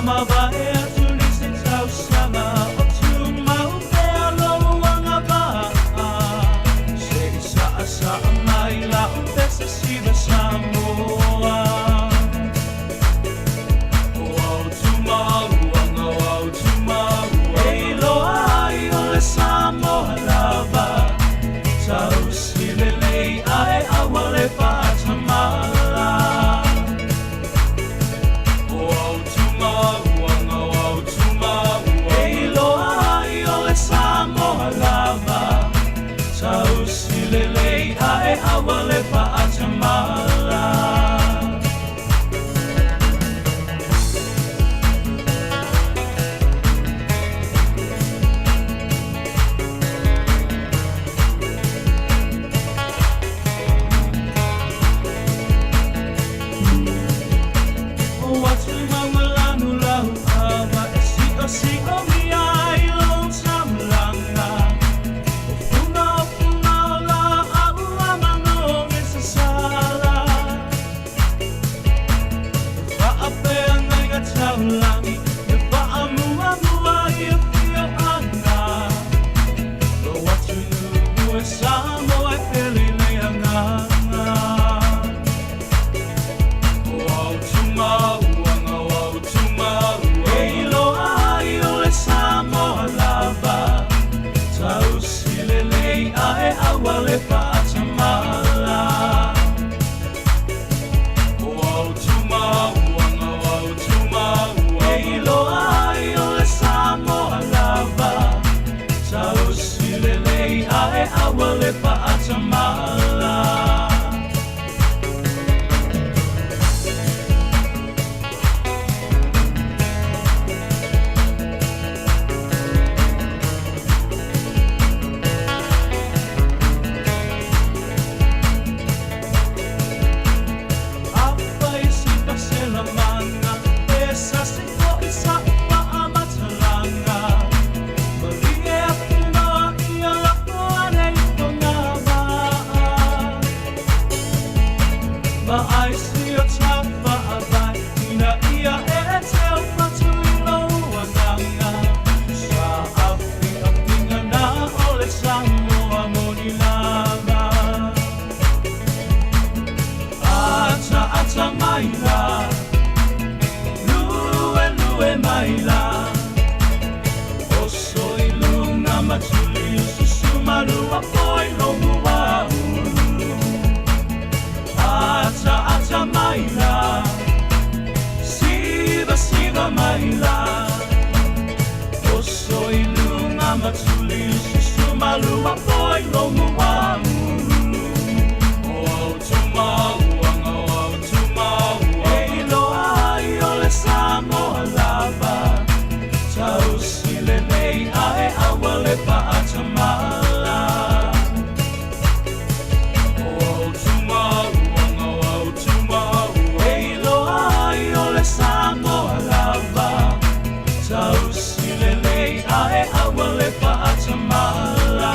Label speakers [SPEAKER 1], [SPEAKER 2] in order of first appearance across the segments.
[SPEAKER 1] Mavae atu nisi tausaga o tumau pea lou agavaa. Se i saasaa mai lau pese siva Samoa. O au tumauaga, o au tumauaga, e iloa ai o le Samoa lava. Tausi lelei ae aua le faatamala. O au tumauaga, o au tumauaga, e iloa ai o le Samoa lava. Tausi lelei ae aua le faatamala. O atu maunga lanu lau ava e siosiomia ai lou taulaga. O fuga o fuga o laau a manogi sasala. E faafeagaiga taulagi e faamuamua i afioaga. Lou atunuu e Samoa e pele i le agaga. O au tumauaga, o au tumauaga, e iloa ai o le Samoa lava. Tausi lelei ae aua le faatamala. O au tumauaga, o au tumauaga, e iloa ai o le Samoa lava. Tausi lelei ae aua le faatamala. Afai se faaselamāga, e sasi foʻi saʻu faamatalaga. Malie atu loa ia lafo ane i fogavaa. Ma ai si o tafaavae, ina ia e teu fatu i lou agaga. Saafiafiga na o le Samoa moni lava. Ataata maila, luelue maila. Oso i luga ma tuli ususu malua foi lou muaulu. Ataata maila, sivasiva maila. Oso i luga ma tuli ususu malua foi lou muaulu. O au tumauaga, o au tumauaga, e iloa ai o le Samoa lava. Tausi lelei ae aua le faatamala. O au tumauaga, o au tumauaga, e iloa ai o le Samoa lava. Tausi lelei ae aua le faatamala.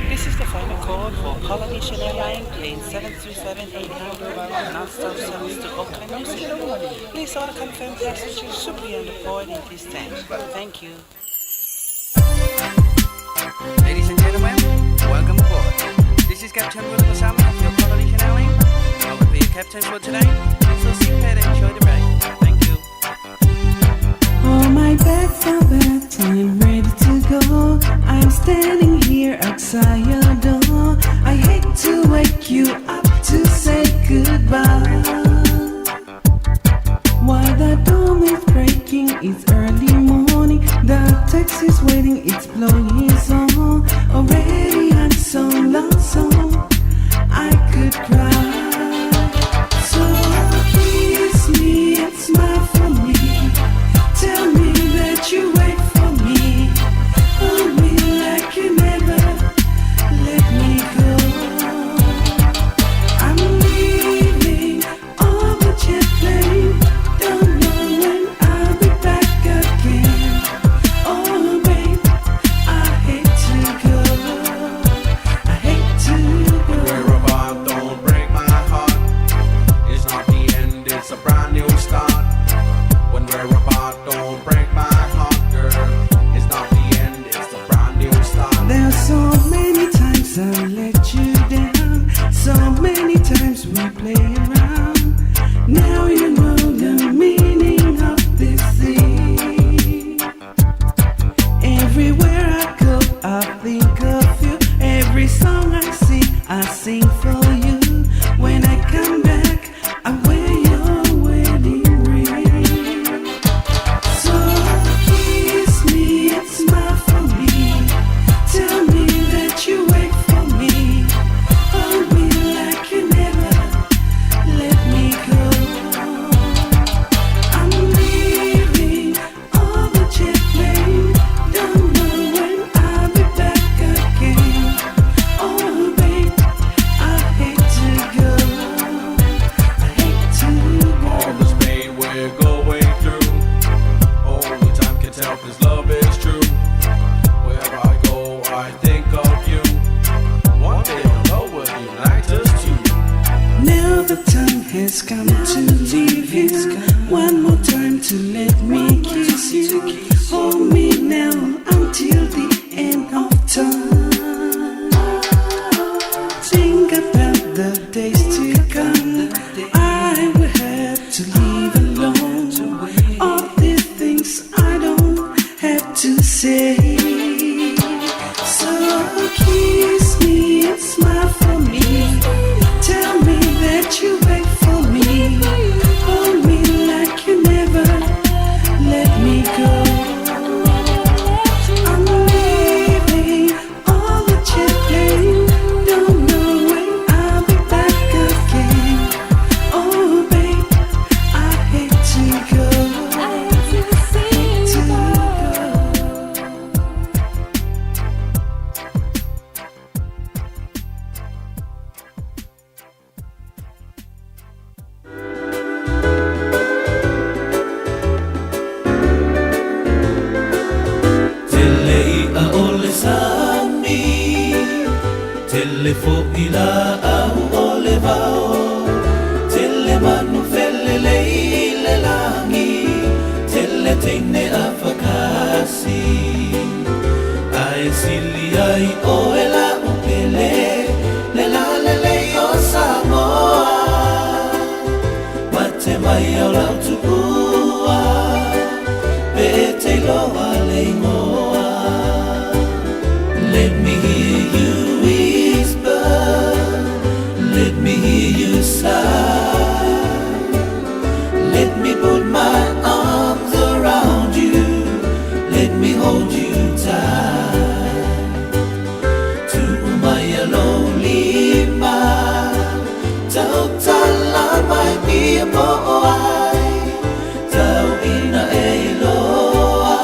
[SPEAKER 2] This is the final call for Polynesian Airlines plane 737-800 non-stop service to Auckland, New Zealand. Please all confirmed passengers should be on the board in this time. Thank you.
[SPEAKER 3] Ladies and gentlemen, welcome aboard. This is Captain William Osama of your Polynesian Airlines. I will be your captain for today, so sit back and enjoy the ride. Thank you.
[SPEAKER 4] All my bags are packed, I'm ready to go. I'm standing here outside your door. I hate to wake you up to say goodbye. While the dawn is breaking, it's early morning. The taxi's waiting, it's blowing his horn. Already I'm so lonesome, I could cry. So kiss me and smile for me. Tell me that you wait for me. Hold me like you never let me go. I'm leaving on the jet plane. Don't know when I'll be back again. Oh, babe, I think of you. Every song I sing for you. When I come back, I wear your wedding ring. So kiss me and smile for me. Tell me that you wait for me. Hold me like you never let me go. I'm leaving on the jet plane. Don't know when I'll be back again. Oh, babe, I hate to go. I hate to go.
[SPEAKER 5] All this pain we're going through. Only time can tell if this love is true. Wherever I go, I think of you. One day our love will unite us two.
[SPEAKER 4] Now the time has come to leave you. One more time to let me kiss you. Hold me now until the end of time. Think about the days to come. I will have to leave alone. All these things I don't have to say. So kiss me and smile for me. Tell me that you wait for me. Hold me like you never let me go. I'm leaving on the jet plane. Don't know when I'll be back again. Oh, babe, I hate to go. Hate to go.
[SPEAKER 1] Tele ia o le sani, tele fo'i la au o le vao, tele manu felelei le lagi, tele teine a whakasi. Ae sili ai oe la upele, le la lelei o Samoa. Mate mai au lau tuua, pe te loa le ingoa. Let me hear you whisper, let me hear you sigh. Let me put my arms around you, let me hold you tight. Tu'u mai a lou lima, tautala mai ia po o ai, tau ina e iloa,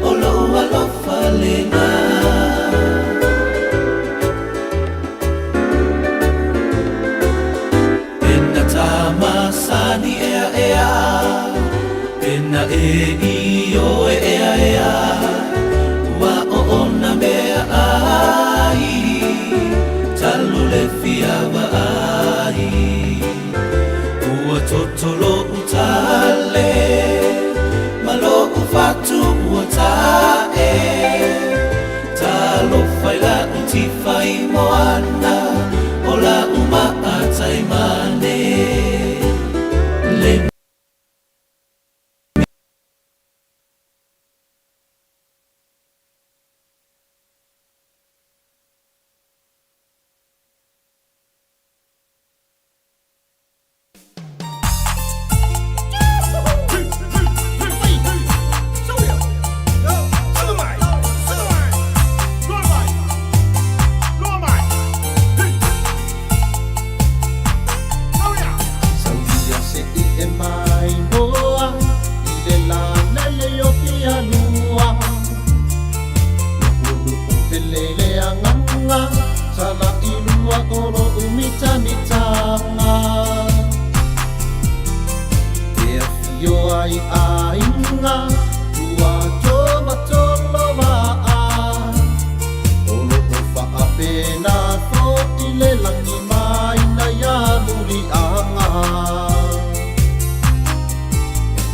[SPEAKER 1] o lou alofa lena. Pena tamasani ea ea, pena e i oe ea ea, ua o ona mea ai, talu le fia vaai. Ua toto lo'u tale, ma lo'u fatu ua ta'e, talofa i la'u tifa i moana, o la'u maataimane. Let
[SPEAKER 6] Saulia se i e mai moa i le lalele o fialua. Lu'ulu'u pele le agaga sala i lua o lo'u mitamitaga. E afio ai aiga ua tomatolo va'a o lo'o fa'apena fo'i le lagi maina ia muli'aga.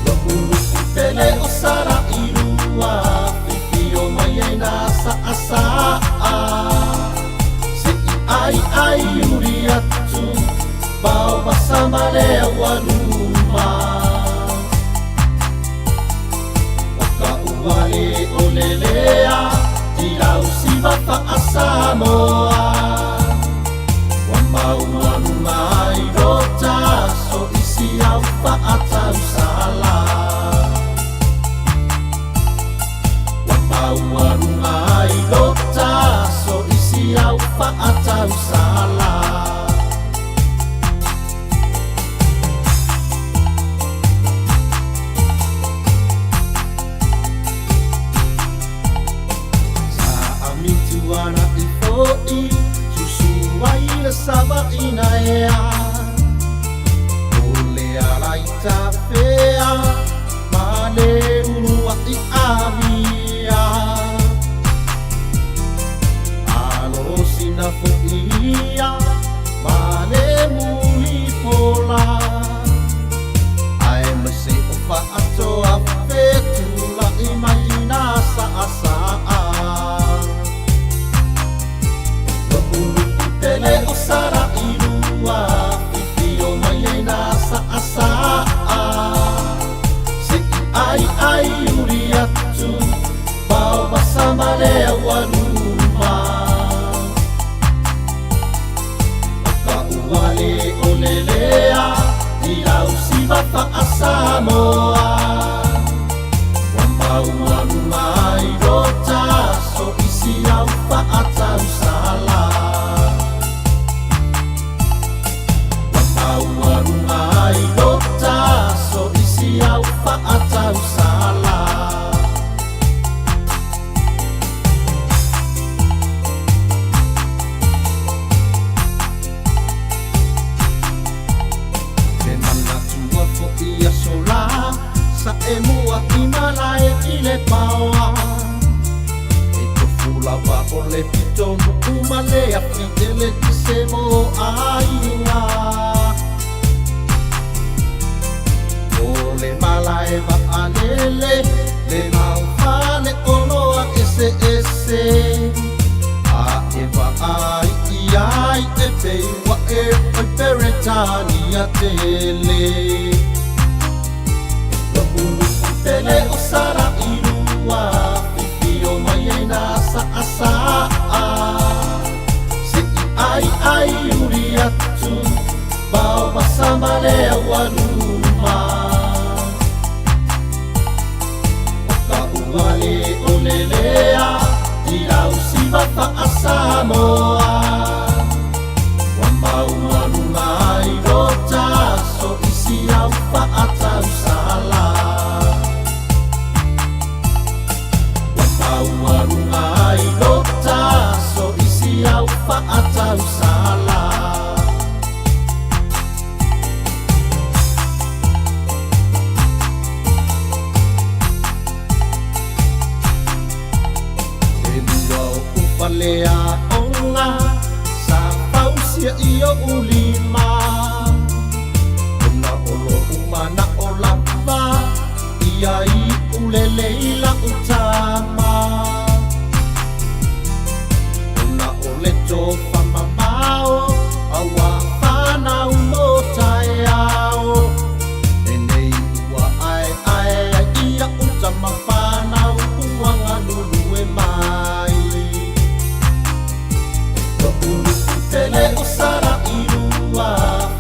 [SPEAKER 6] Lo'ulu'u pele o sala i lua fifio mai ai na sa'asa'a se'i ai ai uli atu pao masama le aualuma. O ka ua e o lelea i siva faasamoa. Ua maualuga ai lo taso i si au faatausala. Ua maualuga ai lo taso i si au faatausala. Sa amituana i fo'i susu ai le sava'ina ea O le ala i tafea ma le ulua'i avia Alo sina fo'i ia ma le mulipola Ae maise o fa'atoa fetula'i mai i nā sa'asa'a Lo'u pele o Sala'ilua fifio mai ai nā sa'asa'a Se'i ai ai uli atu paovasa ma le aualuma O ka ua le o lelea i lau siva fa'asamoa. Ua maualuga ai lo taso i si au fa'atausala. Ua maualuga ai lo taso i si au fa'atausala. Te manatua fo'i aso la sa e mua i malae i le paoa. E tofu lava o le pitonu'u ma le afi e le tise mo aiga. O le malae va'alele le mau fale oloa ese ese. A e va'ai i ai e pei ua e oi Peretania tele. Lo'u nu'u pele o Sala'ilua fifio mai ai nā sa'asa'a Se'i ai ai uli atu paovasa ma le aualuma. O ka ua le o lelea i lau siva fa'asamoa. Ua maualuga ai lo taso i si au fa'atausala. Ua maualuga ai lo taso i si au fa'atausala. E lua o'u falea'oga sa fausia i o'u lima Ona o lo'u mana'o lava ia i'u lelei la'u tama. Ona o le tofa mamao auā fanau mo taeao. Lenei ua aeae ai ia'u tama fanau ua galulue mai. Lo'u nu'u pele o Sala'ilua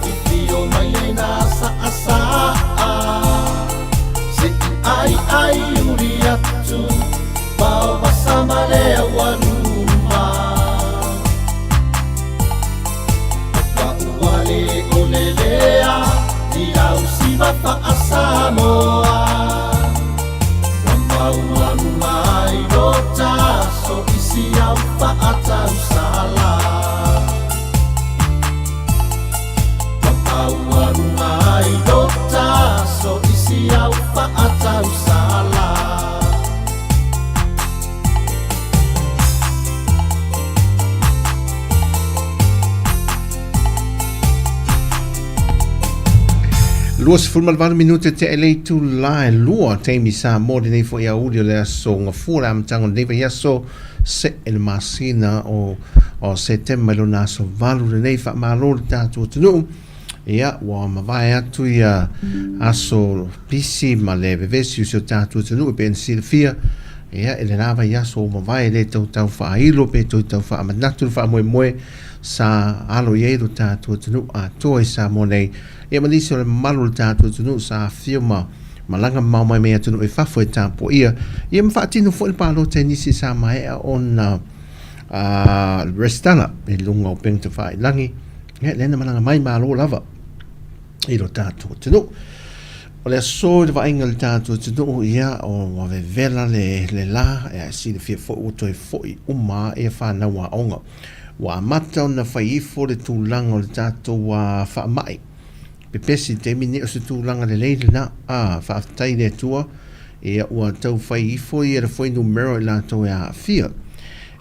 [SPEAKER 6] fifio mai ai nā sa'asa'a Se'i ai ai uli atu paovasa ma le aualuma. O ka ua le o lelea i lau siva fa'asamoa. Ua maualuga ai lo taso i si au fa'atausala. Ua maualuga ai lo taso i si au fa'atausala.
[SPEAKER 7] 28 minute te ele itulā e lua taimi Samoa lenei foi aoauli o le aso Gafua le amataga o lenei vaiaso se'e le masina o o Setema i lona aso 8 lenei faamalo le tatou atunuu ia ua mavae atu ia aso pisi ma le vevesi o si o tatou atunuu e pei ona silafia Ia, i lena vaiaso ua mavae e le toe tau faailo pe toe tau faamanatu le faamoemoe sa alo i ai lo tatou atunuu atoa i Samoa nei, ia ma nisi o le mamalu o le tatou atunuu sa afifio ma malaga mamao mai mai atunuu i fafo e tapuaia ia ma faatino foi le palota i nisi sa maea ona resitala i luga o upega tafailagi, ia lea na malaga mai malo lava i lo tatou atunuu. O le aso i le vaaiga i le tatou atunuu, ia, ua vevela le, le la, ia, e silafia foi ua toe foi uma ia fanau aoga. Ua amata ona fai ifo le tulaga o le tatou faamai pepesi i le taimi lenei, o se tulaga lelei lena. A, faafetai i le Atua, ia, ua tau fai ifo ia le fuainumera o i latou e aafia.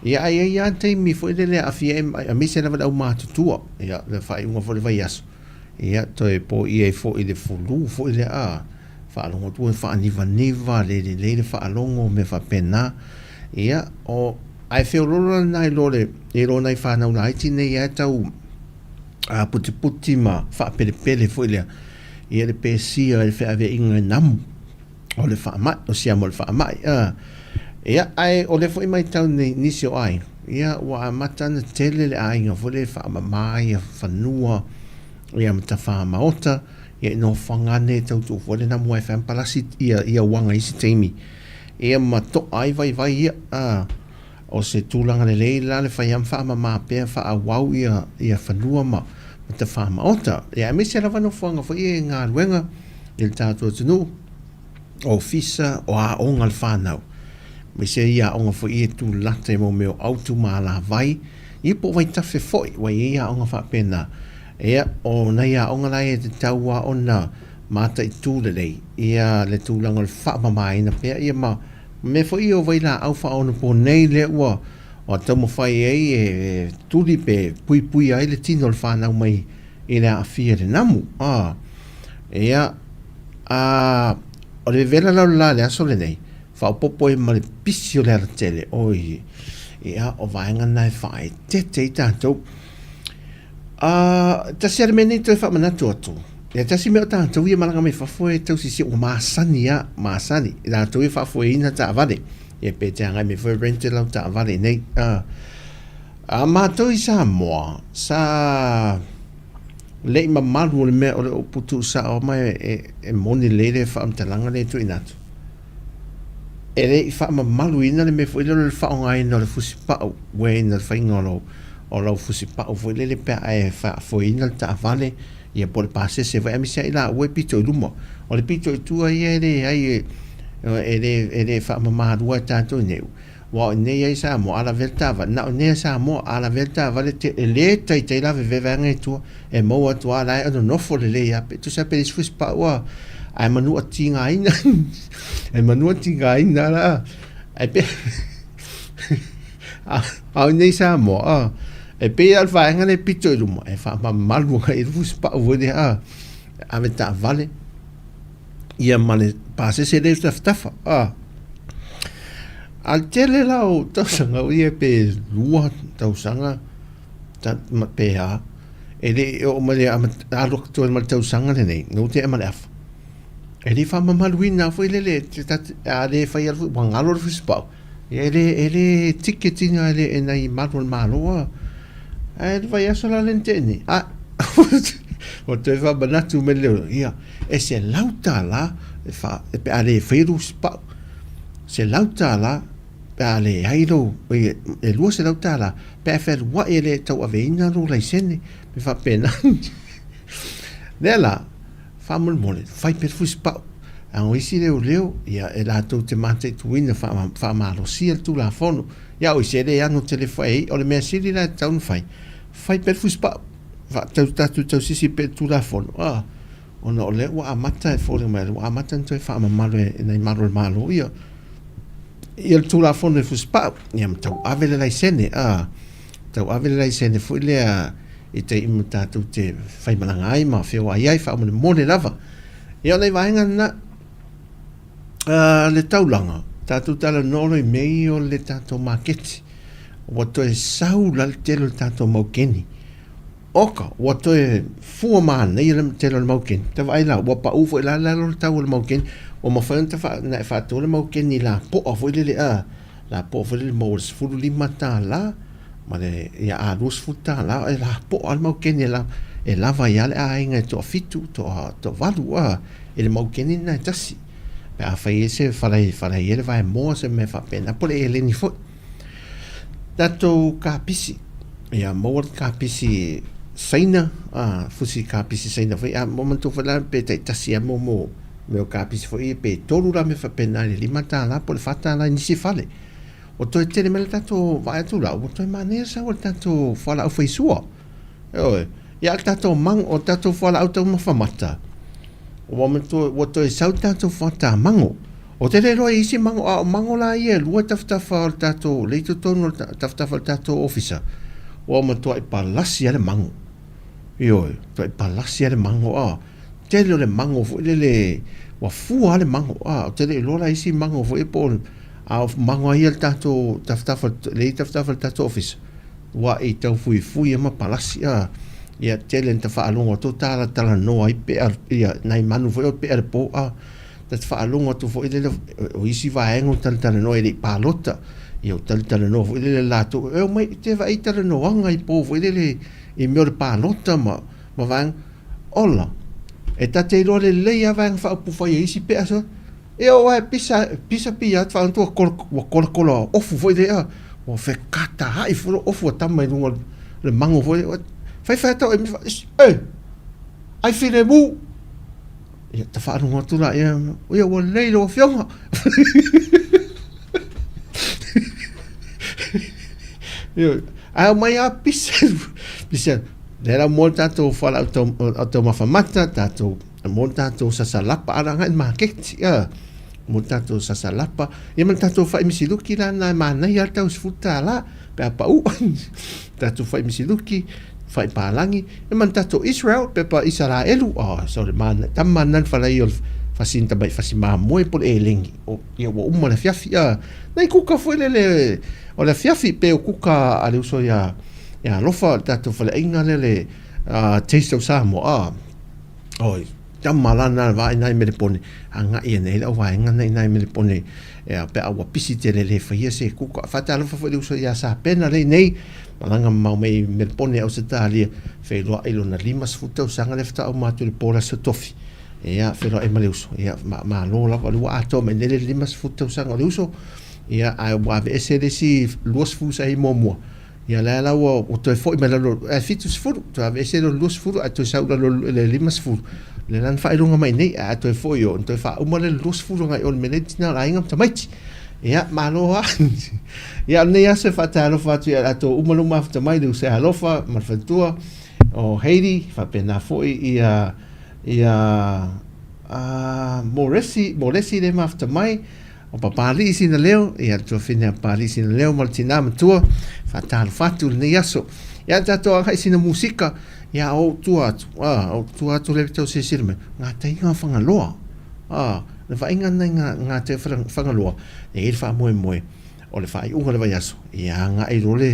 [SPEAKER 7] Ia, ae i ai lava taimi foi lele e aafia ai, aemaise lava le aumatutua, ia, le faaiuga foi o le vaiaso, Ia, toe poia ai foi le fulu foi lea, a, faalogo atu ua faanivaniva, le lelei le faalogo, mea faapena. Ia, o, ae feololo la lena i lo le, i lo nai fanau laiti nei lava e tau a, putiputi ma faapelepele foi lea, ia le pesia i le feaveaiga e namu o le faamai, o siama o le faamai. A, ia, ae o lea foi matau nei nisi o aiga, ia, ua amata ona tele le aiga foi lea e faamama ia fanua, ia ma tafā maota, ia i nofoaga ane e tau tuu foi le namu ai fai ma palasi ia, ia uaga i isi taimi, ia ma to'a ai vaivai ia. A, o se tulaga lelei la le fai ma faamama pea faaauau ia, ia fanua ma, ma tafā maota. Ia, aemaise lava nofoaga foi ia i galuega i le tatou atunuu, ofisa, o aoga a le fanau, aemaise ia aoga foi ia e tulata i mea o autu ma alavai, ia po o vaitafe foi, ua i ai aoga faapena. Ia, o nai aoga la ia e tatau lava ona mataitu lelei ia le tulaga o le faamamaina pea ia ma mea foi ia o vailaau faaonaponei lea ua taumafai ai e tuli pe puipuia ai le tino o le fanau mai i le aafia i le namu. Ia, a, o le vevela la o le la i le aso lenei, faaopoopo ai ma le pisi o le alatele, oi, ia, o vaega na e faaeteete ai tatou. A, tasi lava le mea nei toe faamanatu atu, ia tasi mea o tatou ia malaga mai fafo e tausisia, ua masani lava, masani, i latou ia faafoeina taavale, ia pe te agai mai foi e rent lau taavale i inei. A, a matou i Samoa, sa le i mamalu o le mea o le upu tuusao ma e moni lelei le faamatalaga lea e tuuina atu. E le i faamamaluina le mea foi lele o le faaaogaina o le fusipau uaina le faiga o lau, o lau fusipau foi lele pe a e faafoeina le taavale ia po o le pasese foi aemaise lava i laua e pito i luma. O le pito i tua ia e leai e le, e le faamamaluina e tatou i inei. Aua o inei ai Samoa a lavea le taavale, na o inei a Samoa a lavea le taavale te, e le taitai lavevea vaega i tua, e maua atu lava la e nonofo lelei lava, pe tusa pe leai se fusipau a, ae manua tigaina, e manua tigaina la, ae pe, a o inei Samoa, a, e pei lava o le vaega lea e pito i luma, e faamamalu agai i le fusipau foi lea, a, ave taavale. ia ma le pasese lea i tafatafa. A, a le tele la o tausaga o ia pe lua tausaga ta, ma, pe a, e le i oo mai le alu atu ai ma le tausaga lenei, na ua tea ma le afa. E le faamamaluina foi lele, a le fai alu foi, ua galo le fusipau. Ia e le, e le ticket ina e le, e nai malu o le Malo a. Ae le vaiaso la lea na tea nei, a, ua toe faamanatu mai le ia, e $100 e fa, pe a le faia lou sipau. $100 pe a leai lou, e $200 pe a fealuai e le tauaveina lou laisene, me faapena. Lea la, Faamolemole, fai pea le fusipau. A o isi leoleo, ia, e latou te mataituina faamalosia le Tulafono. Ia, o isi e le ano tele fai ai. O le mea sili la e tatau ona fai, fai pea le fusipau. Faatau tatou tausisi pea i le Tulafono, a, ona o lea ua amata e foliga mai, ua amata ona toe faamamalu e nai malu o le Malo ia, ia le Tulafono i fusipau. Ia, ma tauave le laisene, a, tauave le laisene foi lea i taimi tatou te faimalaga ai ma feoai ai faamolemole lava. Ia o nai vaega lena, le taulaga, tatou talanoa loa i mea ia o le tatou maketi. Ua toe sau la le tele o le tatou maukeni. Oka, ua toe fua manaia le tele o le maukeni. Ta vaai la, ua pau foi la lalo le tau o le maukeni, ua mafai ona ta na e faatua le maukeni lapoa foi lele a, lapoa foi lele maua i le $15 ma le, ia a $20 e lapoa le maukeni e la, e lava ai lava le aiga e toafitu, toavalu a, i le maukeni lena e tasi. Pe afai ai se fala e fala ai le vaemoa se mea faapena po o le eleni foi. Tatou kapisi, ia maua le kapisi Saina, a fusi kapisi Saina foi, a manatua foi la pe taitasi lava mo mea o kapisi foi ia, pe tolu la mea faapena i le $5 po o le $4 i nisi fale. Ua toe tele mai le tatou vaai atu la, ua toe manaia le sau o le tatou fualaau faisua. Ioe. Ia a tatou mango, o tatou fualaau taumafa mata, ua matua, ua toe sau le tatou fuata mango. Ou te le iloa i isi mango, a o mango la ia e lua i tafatafa o le tatou, lea i totonu o le tafatafa o le tatou ofisa, ua matuai palasi lava le mango. Ioe, matuai palasi lava le mango, a. Tele o le mango foi lele, ua fua lava le mango, a. Ou te le iloa la isi mango foi po o, a o mango lava ia a le tatou tafatafa, lea i tafatafa o le tatou ofisa, Ua i tau fuifui a ma palasi a ia tele na ta faalogo atu talatalanoa ai pea ia nai manu foi o pea le po a ta faalogo atu foi lele o isi vaega o talatalanoa e le i palota ia o talatalanoa foi lele latou e omai te vaai talanoaga i po foi lele i mea o le palota ma ma vaega ola e ta te iloa lelei a vaega faaupufai a isi pea so Ia o ae pisa, pisa pia atu whaantu ua kola, ua kola kola ofu foi le a, ua whekata hai foi lo ofu a tama i lunga le mango foi le, whai whai tau e mi wha, e, ai whire mu! Ia, ta whaalongo atu la, ia, ia ua lei lo afioga. Ia, ai o mai a pisa, pisa, le la mo tātou whala au tau mawhamata, tātou Mo le tatou sasalapa ala agai i le maketi a. Mo le tatou sasalapa ia ma le tatou fai misiluki la na e manaia lava le tau $10 pe a pau. Tatou fai misiluki, fai palagi ia ma le tatou Israel pepa Isaraelu oh so le manaia tama lena le falai o le fasi tamai fasi mamoe po o le elegi ia ua uma le afiafi a. Nai kuka foi lele o le afiafi pei o kuka a le uso ia ia Alofa le tatou faleaiga lea le Taste of Samoa a. Oi, tama la na va i nai Melepone, agai ane ai lau vaega na i nai Melepone, ea, pe a ua pisi tele le faia se kuka. Faatalofa foi le uso ia Sapena lea i nei, malaga mamao mai i Melepone Ausetalia, feiloai lona 50 tausaga lea faatoa uma atu i le po o le Aso Tofi. Ia, feiloai ma le uso. Ia, malo lava, o lea ua atoa mai nei le 50 tausaga o le uso, ia, ae ua aveese le isi 20 sa i ai muamua. Ia lea la ua, ua toe foi mai lalo, ae 70, toe aveese lea o le 20 ae toe sau i lalo i le 50. Lea la na faailoga mai nei, ae a toe foi i o, ona toe faauma lea i le 20 agai i o i le mea lea e tina o le aiga ma tamaiti. Ia, malo lava. Ia, o lenei aso e faatalofa atu ia i latou uma lea ua mafuta mai, le uso e alofa ma le faletua o Heidi, faapena foi ia, ia, a, Moresi, Moresi lea e mafuta mai, O Papalii sina leo, ia le tuafine a Papalii sina leo ma le tinā matua, faatalofa atu i lenei aso. Ia tatou agai sina musika, ia o ou tua atu, a, o ou tua atu lea tau silasila mai, ngā taiga o Fagaloa. A, le vaaiga lena i ngā, ngā tai o Fagaloa, e i ai le faamoemoe o le faaiuga o le vaiaso, ia agai loa le,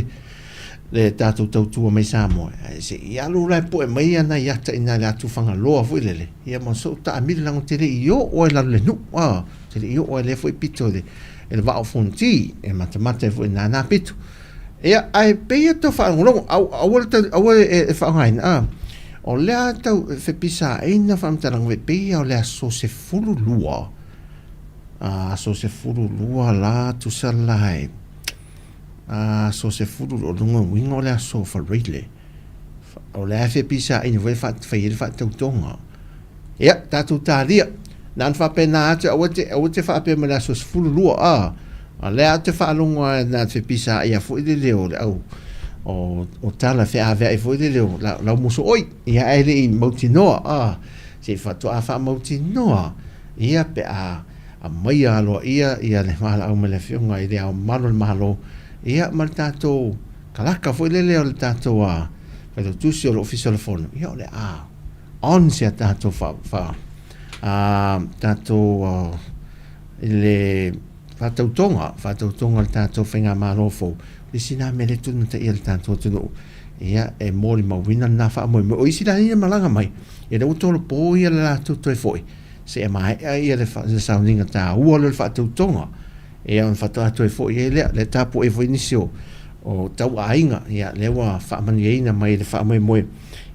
[SPEAKER 7] le tatou tautua mai Samoa, ae se i alu la e poe mai ia nai ata i nai le atu Fagaloa foi lele, ia ma sou taamilo leaga ou te le i oo ai lalo i le nuu, a. Te le i oo ai lea foi pito i le, i le vaa o Fonoti, e matamata ai foi i nānā pito. Ia, ae pei e tau faalogologo, au, aua le tau, aua e, e faaaogaina, a, o lea tau fepisaaina faamatalaga foi, pei o le aso 12, a, aso 12 la, tusa la e, a, aso 12, o lona uiga o le aso Faraile, o lea e fepisaaina foi e fai ai le faatautoga. Ia, tatou talia. Na ona faapena atu, aua te, aua te faapea mai le aso 12, a, a lea ou te faalogo lava na te pisaia foi le leo o le au, o, o tala feaveai foi le leo, la, lau mosooi, ia ae le i mautinoa, a, se i faatoa faamautinoa, ia pe a aumaia aloaia ia le valaau mai le Afioga i le Ao Mamalu o le Malo, ia ma le tatou kalaka foi lele o le tatou a, Failautusi o le Ofisa o le Fono, ia o le a on si a tatou fa, fa, a, tatou uh, i le faatautoga, faatautoga o le tatou faigamalo fou, le isi nā mea le tuna taia le tatou atunuu. Ia, e molimauina lena faamoemoe. O isi la ia malaga mai, ia lea ua tolopo ia le latou toe foi, seia maea ia le, le sauniga taua lea o le faatautoga. Ia ona faatoa toe foi ai lea, lea tapuai foi nisi o, o tauaiga, ia lea ua faamanuiaina mai e le faamoemoe,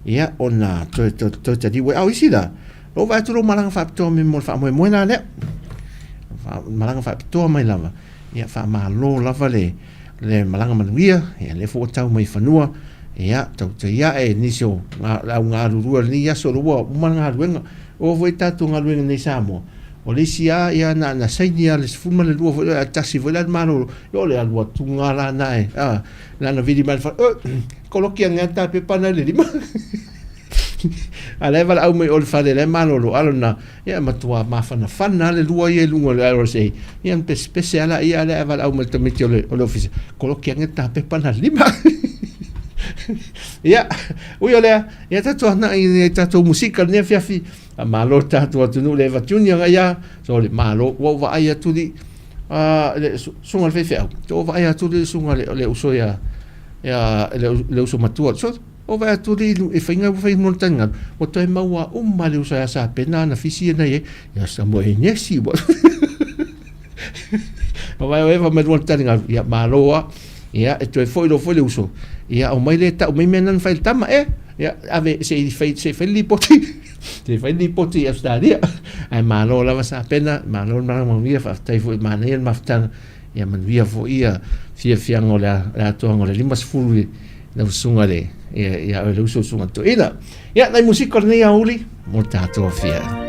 [SPEAKER 7] ia ona toe, toe, toe taliu ai. A o isi la, lou vaai atu lou malaga faapitoa mai mo le faamoemoe la lea. Malaga faapitoa mai lava, ia faamalo lava le, le malaga manuia, ia lea foi ua tau mai fanua, ia tautai ae nisi o le au galulue o lenei aso o ua uma le galuega. Oo foi tatou galuega nei i Samoa, o le isi lava ia na na saini lava le 12 foi lea, tasi foi la le malolo, ia o le alu atuga la na e, a, na na vili mai le fale, koloki ane lava le ta pepa na i le lima. A la e valaau mai o le fale la e malolo alo na, ia e matua mafanafana le lua ia i luga o le RSA. Ia na pesepese ala ia lea e valaau mai le tamaiti o le, o le ofisa, koloki ane ta pepa na lima. Ia, ui o lea, ia tatou agai i tatou musika lenei afiafi, malo le tatou atunuu le Eva Junior ngai ia, sorry, malo, ua ou vaai atu li, le susuga i le faifeau, ua ou vaai atu li le susuga le, le uso ia, ia le, le uso matua, so, Ua vaai atu le ilu e faiga ua fai mo le taligalu, ua toe maua uma le uso ia Sapena ana fisi ia na i ai, ia sa mo e nesi ua. Ma vai o Eva mai lua le taligalu, ia malo a, ia e toe foi lo foi le uso, ia o mai le tau mai mea nana fai le tama e, ia ave se i fai, se i fai le lipoti, se i fai le lipoti i Australia. Ae malo lava Sapena, malo le malaga manuia, faafetai foi manaia le mafutaga, ia manuia foi ia fiafiaga o le atoaga o le 50 i lau susuga le ia ia le uso susuga toeaina. Ia nai musika o lenei aoauli mo le tatou afiafi.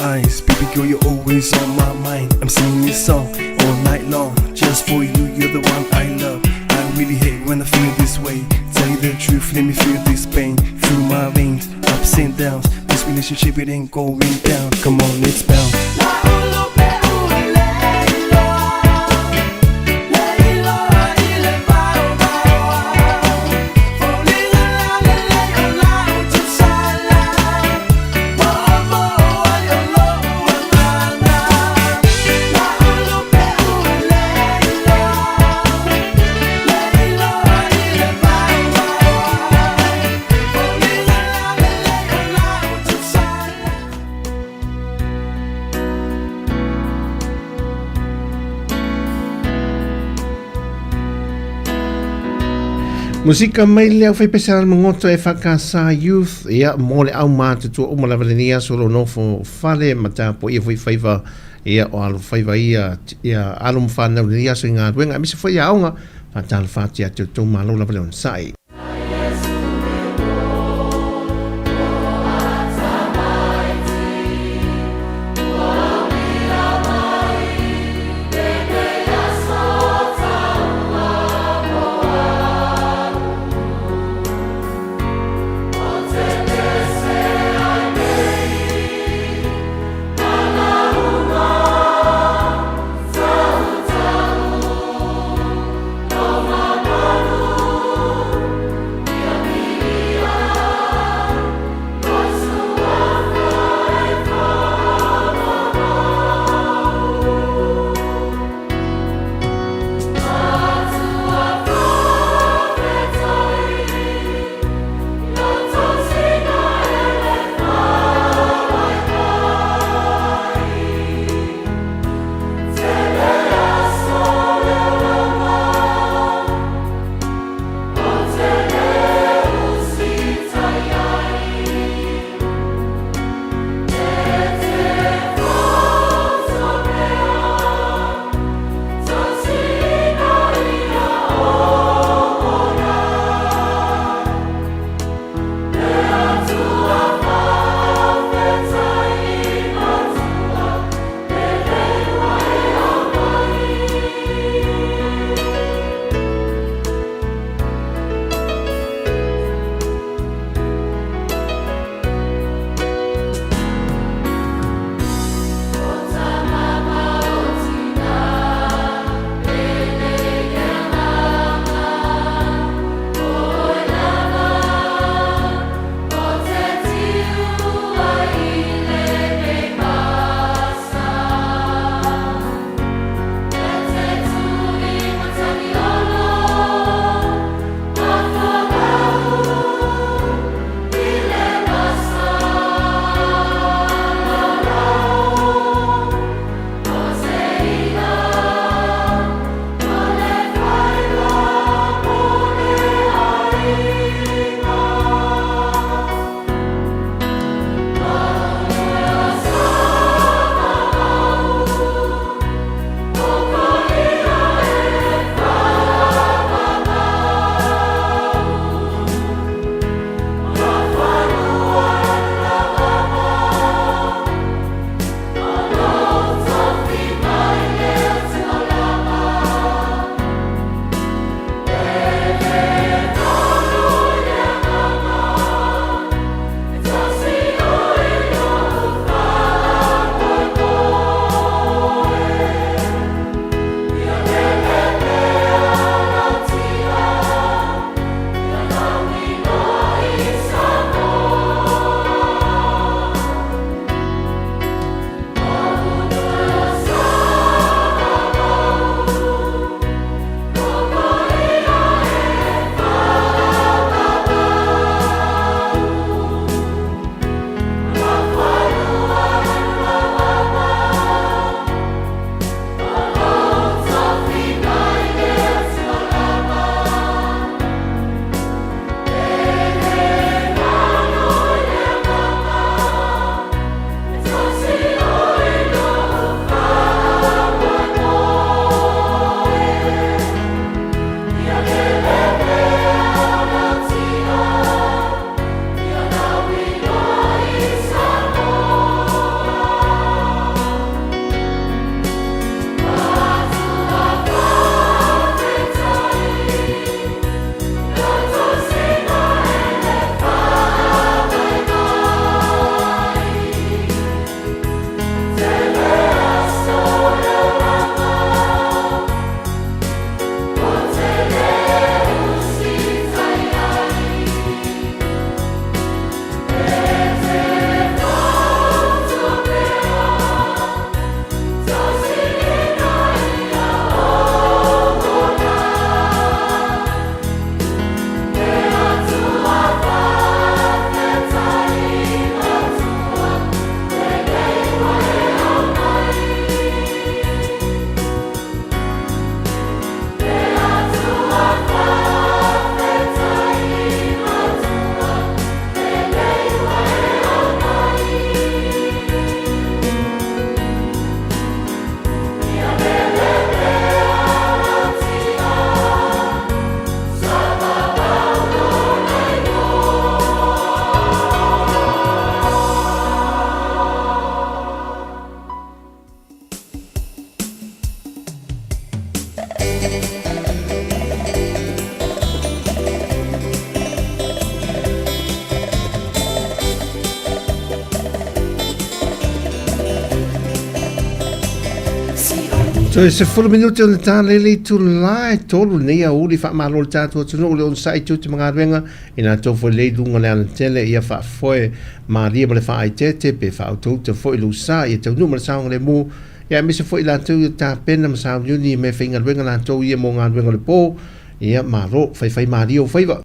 [SPEAKER 8] eyes. Baby girl, you're always on my mind. I'm singing this song all night long. Just for you, you're the one I love. I really hate when I feel this way. Tell you the truth, let me feel this pain through my veins, ups and downs. This relationship, it ain't going down. Come on, let's bounce.
[SPEAKER 7] Musika mai le au faipese a Magoto EFKS Youth, ia, mo le au matutua uma lava lenei aso o lo nofo fale ma tapuaia foi faiva, ia, o alo faiva ia, ia, alo ma fanau lenei aso i galuega aemaise foi aoga, faatalofa atu ia te outou malo lava le onosai. Toe 10 minute o le ta lele itulā e tolu lenei aoauli faamalo le tatou atunuu le onosai tiute ma galuega i latou foi lei luga le alatele ia faafoe malie ma le faaeteete pe faautauta foi lou sa ia taunuu ma le saogalemu ia aemaise foi latou ia tapena ma sauniuni i mea faigaluega latou ia mo galuega o le po ia malo faifai malie ou faiva.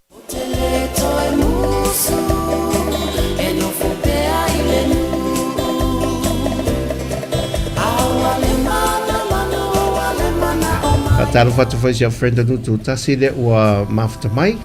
[SPEAKER 7] Faatalofa atu foi si au friend o Nutu tasi lea ua mafuta mai.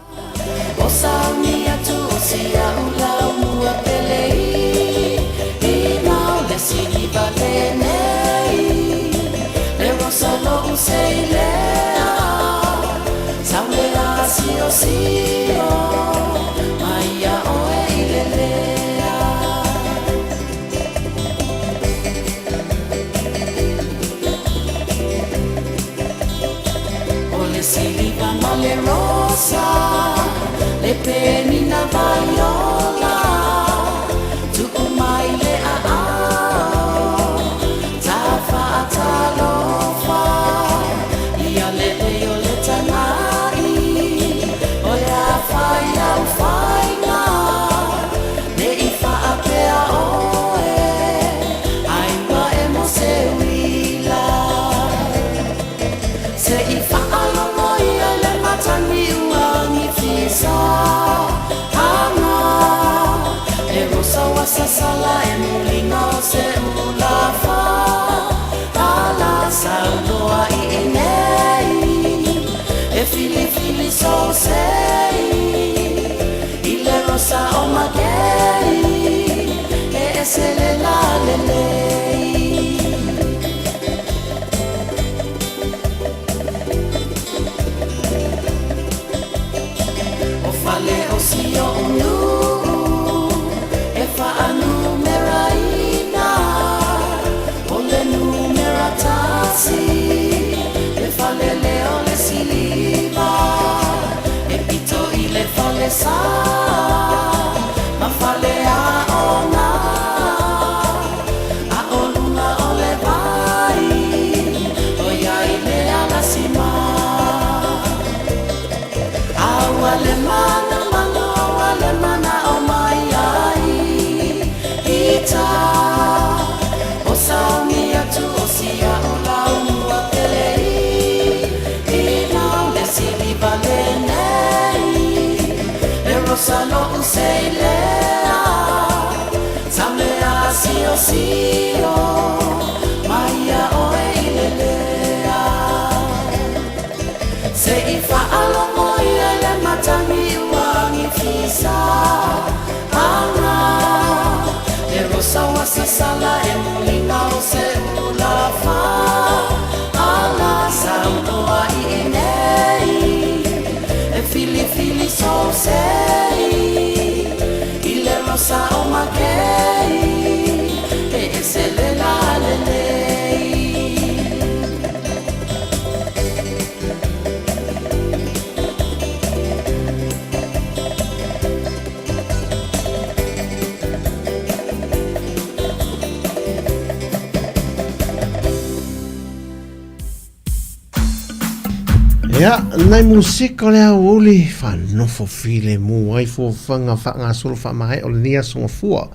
[SPEAKER 7] Ia, nai musika o le aoauli whanofo filemu ai fuafuaga faagasolo faamaea o lenei aso gafua.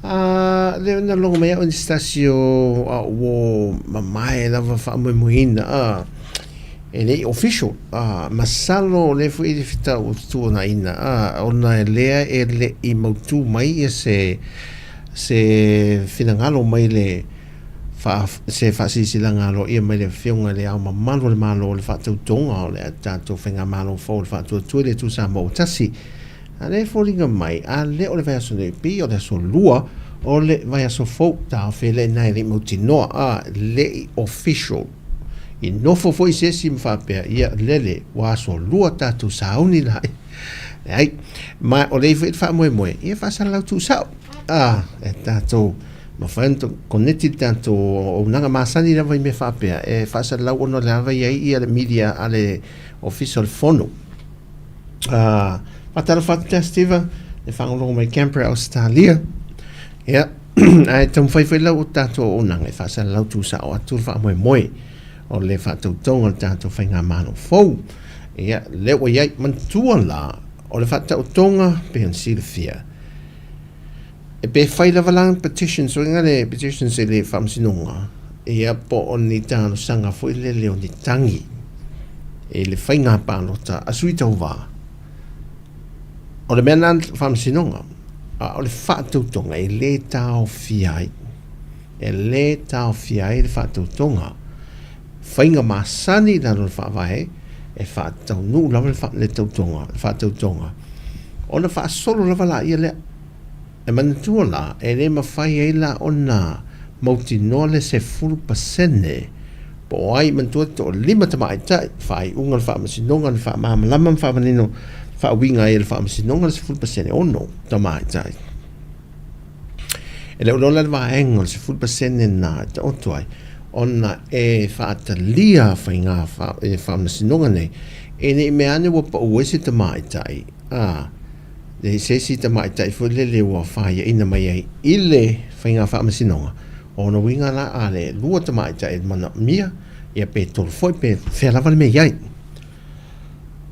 [SPEAKER 7] A le na logo mai au Anastasio a ua mamae lava faamoemoeina a e le i official a masalo o lea foi e fetau tuanaina a ona e lea e le i mautu mai ia se se finagalo mai le faa, se faasilasilaga aloaia mai le Afioga i le Ao Mamalu o le Malo o le faatautoga o le tatou Faigamalo fou o le Faatuatua i le Atua Samoa ua tasi. A lea e foliga mai, a le o le vaiaso nei, pei o le aso lua o le vaiaso fou, taofi ai lea i ina e le i mautinoa, a le i official. I nofo foi se isi ma faapea, ia lele, ua aso lua tatou sauni la. Leai, ma o lea foi le faamoemoe, ia faasalalau tuusao. A, e tatou mafai ona koneti le tatou auaunaga masani lava i mea faapea e faasalalau ona o le lava i ai ia le media a le Ofisa o le Fono. Uh, faatalofa atu ia Steve, le faalogologo mai Canberra, Australia. Ia, ae taumafai foi lau tatou auaunaga e faasalalau tuusao atu le faamoemoe. O le faatautoga o le tatou Faigamalo fou. Ia, lea ua i ai, manatua la, o le faataotoga pei ona silafia, e pe fai lava la petitions, uiga le petitions i le Faamasinoga, ia po o ni talosaga foi lele o ni tagi i le faiga palota a sui tauva. O le mea lena Faamasinoga, a o le faatautoga e le taofia ai. E lē taofia ai le faatautoga. Faiga masani i lalo o le Faavae, e faataunuu lava le tautoga, le faatautoga, ona faasolo lava laia lea. E manatua la, e le mafai ai la ona mautinoa le 10% po o ai, manatua e toalima tamaitai, faaiuga o le Faamasinoga na faamalamalama ma faamanino faauiga ai e le Faamasinoga le 10%, 6 tamaitai. E le o lola le vaega o le 10% na e taoto ai, ona e faatalia faiga e faamasinoga nei, e ne i mea ane ua pau ai se tamaitai, a, le se isi tamaitai foi lele ua faiaina mai ai i le faiga faamasinoga, ona uiga la a le lua tamaitai e manaomia, ia pe tolu foi pe fea lava le mea i ai.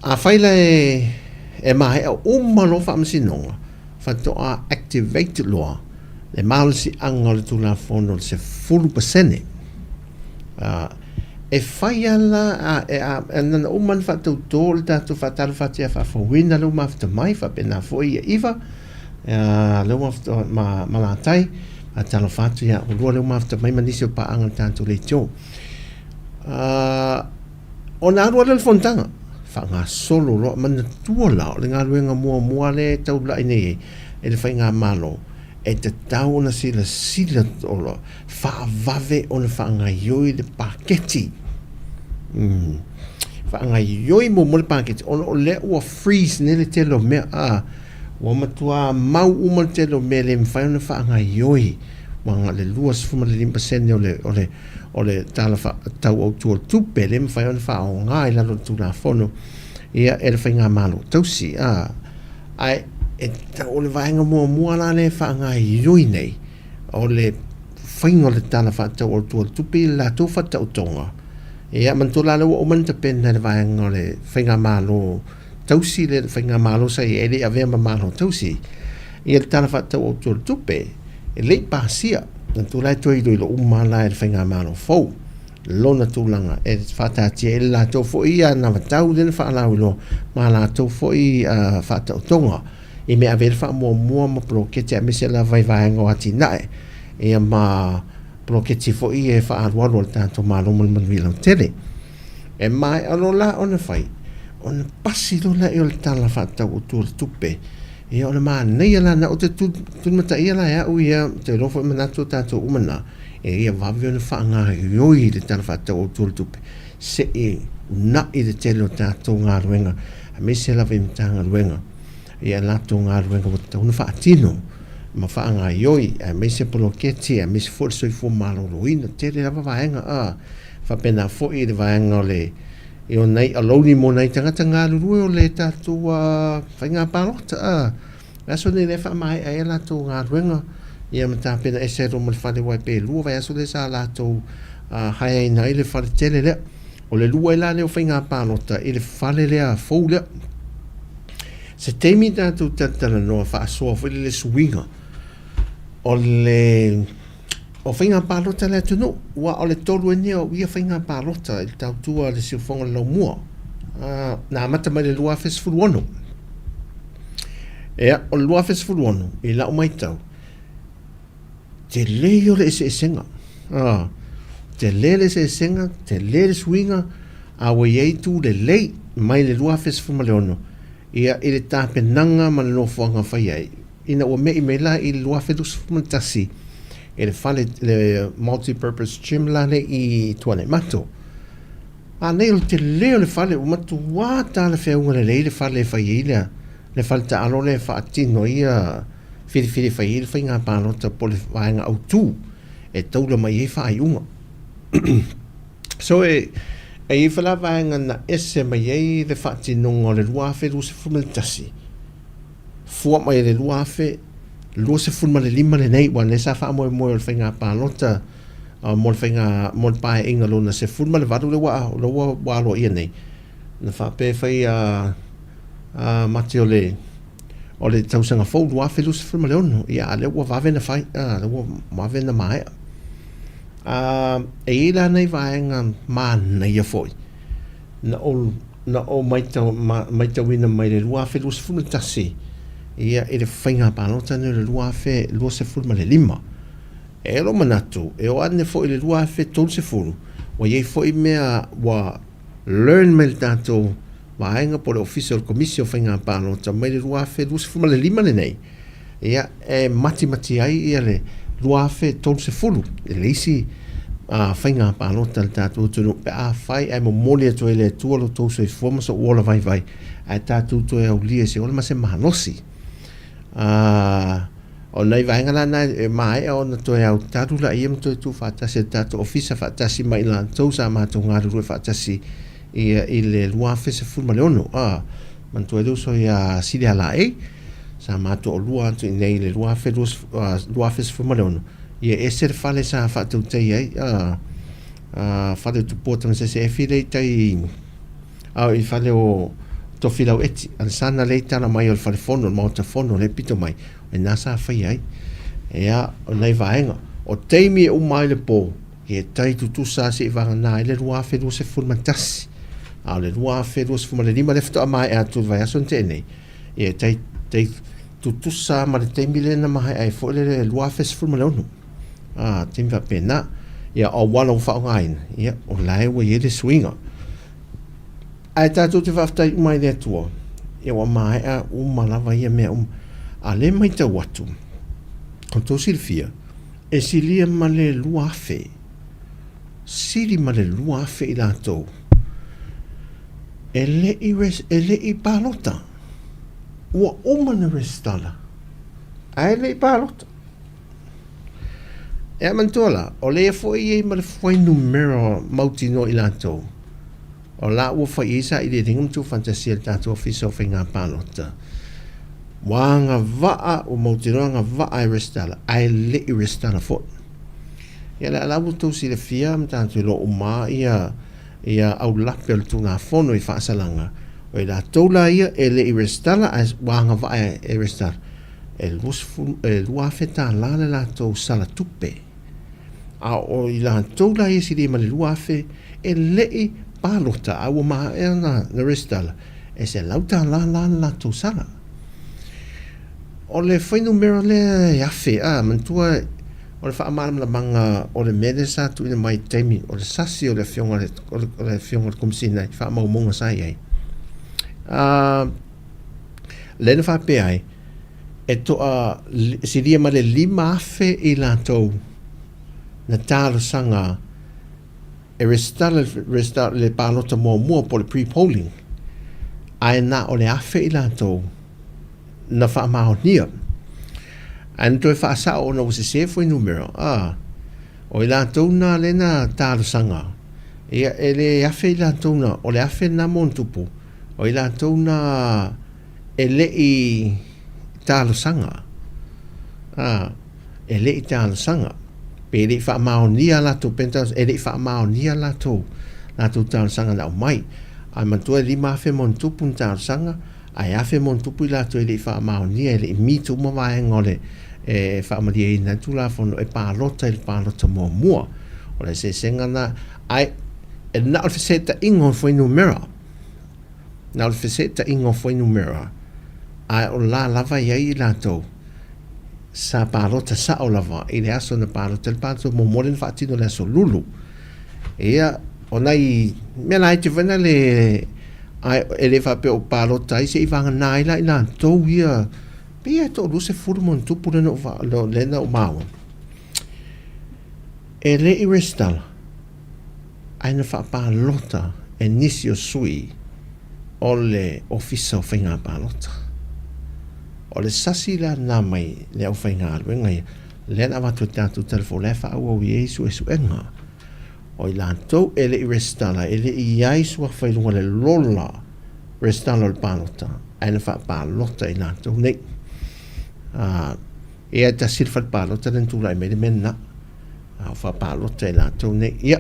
[SPEAKER 7] Afai la e maea uma loa faamasinoga, faatoa activate loa le malosiaga o le Tulafono o le 10%. E fai lava la, e na ona uma ona faatauto le tatou faatalofa atu ia Faafouina lea ua mafuta mai, faapena foi ia Iva lea ua mafuta ma Malatai, faatalofa atu ia oulua lea ua mafuta mai ma nisi o paaga o le tatou leitio. Ona alu ai lea o le fonotaga, faagasolo loa, manatua la o le galuega muamua lea e taulai nei e le Faigamalo, e tatau ona silasila loa, faavave ona faagaioi le paketi. Faagaioi muamua le paketi, ona o lea ua freeze nei le tele o mea, a, ua matua mau uma le tele o mea e le mafai ona faagaioi, ua na o le 25% o le, o le, o le Tala Faatatau Autu o le Tupe lea e mafai ona faaaoga i lalo o le Tulafono ia e le Faigamalo Tausi a ae e o le vaega muamua la lea e faagaoioi nei o le faiga o le Tala Faatatau Autu o le Tupe i le latou faataotoga ia manatua la lea ua uma ona tapena e le vaega o le Faigamalo Tausi le Faigamalo sa i ai e le i avea ma Malo Tausi ia le Tala Faatatau Autu o le Tupe e le i pasia. Manatua la e toe iloilo uma la e le Faigamalo fou lona tulaga e faataatia ai le latou foi anavatau lea na faalauiloa ma latou foi faataotoga i mea ave ai le faamuamua ma poloketi aemaise lava i vaega o atinae ia ma poloketi foi e faaalualu a le tatou Malo mo le manuia lautele. E maea loa la ona fai, ona pasi loa lea o le Tala Faatatau Autu o le Tupe. Ia o le manaia la lena, ou te tulimataia la e au ia, ou te iloa foi manatu o tatou uma na, e ia vave ona faagaoioi le Tala Faatatau Autu o le Tupe, se i una'i le tele o tatou galuega, aemaise lava i Matagaluega, i a latou galuega ua tatau ona faatino ma faagaoioi, aemaise poloketi, aemaise foi le soifua maloloina, tele lava vaega, a faapena foi i le vaega o le i o nai alauni mo nai tagata galulue o le tatou faiga palota a le aso lenei lea e faamaea ai a latou galuega ia ma tapena ese ai loa ma le fale aua pe lua vaiaso lea sa latou haeaina ai le fale tele lea. O le lua ai la lea o faiga palota i le fale lea fou lea. Se taimi tatou talatalanoa faasoa foi le suiga o le O faiga palota a le atunuu, ua o le tolu ai nei o ia faiga palota i le tautua a le Siufofoga o le Laumua, na amata mai le 2016. Ea, o le 2016, i lau matau, tele ia o le eseesega. Tele le eseesega, tele le suiga, a ua i ai itu lelei mai le 2016, ia, i le tapenaga ma le nofoaga fai ai, Ina ua me'i mai la i le 2021 e le fale, le multi-purpose gym la lea i Tuanaimato. A nei o le tele o le fale, ua matuā talafeauga lelei le fale e fai ai le, le fale taalo lea e faatino ai ia filifili e fai ai le faiga palota po o le vaega autu e taula mai ai faaiuga. So e, e i ai foi la vaega na ese mai ai le faatinoga o le 2021 fua mai i le 2025 lenei, aua o lea sa faamoemoe o le faiga palota Mo le faiga, mo le paeaiga lona 18 lea ua, lea ua, ua aloaia nei, na faapea e fai a, a Mati o le, o le tausaga fou 2026, ia a lea ua vave na fai, a, lea ua vave na maea. A, e i ai la nai vaega manaia foi, na ou, na ou maitau, ma, maitauina mai le 2021, ia i le faiga palota nei o le 2025. E lou manatu, e oo ane foi i le 2030, ua i ai foi mea ua learn mai le tatou vaega po o le Ofisa o le Komisi o Faiga Palota mai le 2025 lenei, ia, e matimati ai ia le 2030 i le isi faiga palota a le tatou atunuu pe afai ae momoli atu ai e le Atua lo outou soifua ma sou ola vaivai ae tatou toe aulia i se ola ma se malosi. O nai vaega la na e maea ona toe autalu laia ma toe tuufaatasi e le tatou Ofisa faatasi ma i latou sa matou galulue faatasi ia i le 2016. A, manatua ai le uso ia Silia Laei, sa matou toalua atu i inei i le 2016, ia e ese le fale sa faatautaia ai, a, a, fale o Tupua Tamasese Efi lea i tai, A o i fale o Tofilau Eti, a le sana lea i tala mai o le fale fono, le maota fono lea e pito mai, o ina sa faia ai. Ia, o nai vaega. O taimi e uma ai le po, e tai tutusa lava seivagana ai le 2021. A o le 2025 lea faatoa maea atu i le vaiaso na tea nei, ia e tai, tai tutusa lava ma le taimi lea na maea ai foi le 2016. A, taimi faapena. Ia, o auala ua faaaogaina, ia, o la e ua i ai le suiga. Ae tatou te faafetai uma ai i le Atua, ia ua maea uma lava ia mea uma. A lea e matau atu, o tou silafia, e silia ma le 2,000, sili ma le 2,000 i latou e le i, e le i palota. Ua uma na resitala, ae le i palota. E manatua la, o lea foi e i ai ma le fuainumera mautinoa i latou, o la ua fai i ai sailiiliga ma tuufaatasia e le tatou Ofisa o Faiga Palota. Ua agavaa, ua mautinoa agavaa e resitala, ae le i resitala foi. Ia lea la ua outou silafia ma tatou iloa uma ia ia aulape o le Tulafono i faasalaga, o i latou la ia e le i resitala ae ua agavaa e resitala, e $2,000 le latou sala tupe. A o i latou la ia silia ma le 2,000 e le i palota a ua maea ona resitala, e $100 la le latou sala. O le fuainumera lea e afe, a, manatua o le faamalamalamaga o le mea lea sa tuuina mai i le taimi o le sasi o le afioga o le afioga i le Komesina i faamaumauga sa i ai. A, lea na faapea ai, e toa silia ma le 5,000 i latou na talosaga e resitala resitala le palota muamua po o le pre-polling, ae na o le 1,000 i latou na faamaonia. Ae na toe faasao ona ua sese fuainumera, a, o i latou na lea na talosaga, ia e le 1,000 i latou na, o le 1,000 lena ma ona tupu, O i latou na e le i talosaga, ā, e le i talosaga, pe le i faamaonia a latou penthouse, e le i faamaonia latou, latou talosaga na aumai. Ae manatua e 5,000 ma ona tupu ni talosaga, ae 1,000 ma ona tupu i latou e le i faamaonia, e le i meet uma vaega o le e faamalieina ai le Tulafono e palota i le palota muamua. O le eseesega lena, ae e na o le fesetaiga o fuainumera. Na o le feseetaiga o fuainumera, ae o la lava e i ai i latou sa palota sao lava i le aso na palota ai le palota muamua lea na faatino i le aso Lulu. Ia, o nai mea laiti foi na le ae e le faapea o palota ai seivagana ai la i latou ia pei lava e toalua sefulu ma ona tupu lea na ou lea na ou maua. E le i resitala ae na faapalota e nisi o sui o le Ofisa o Faiga Palota. O le sasi la lena mai le aufaigaluega ia, lea na avatu e tatou tala fou la e faaauau i ai suesuega. O i latou e le i resitala, e le i i ai suafa i luga o le lola resitala o le palota, ae na faapalota i latou nei. Ia e tasi le fale palota lea na tulai mai le mea lena. A ua faapalota i latou nei. Ia,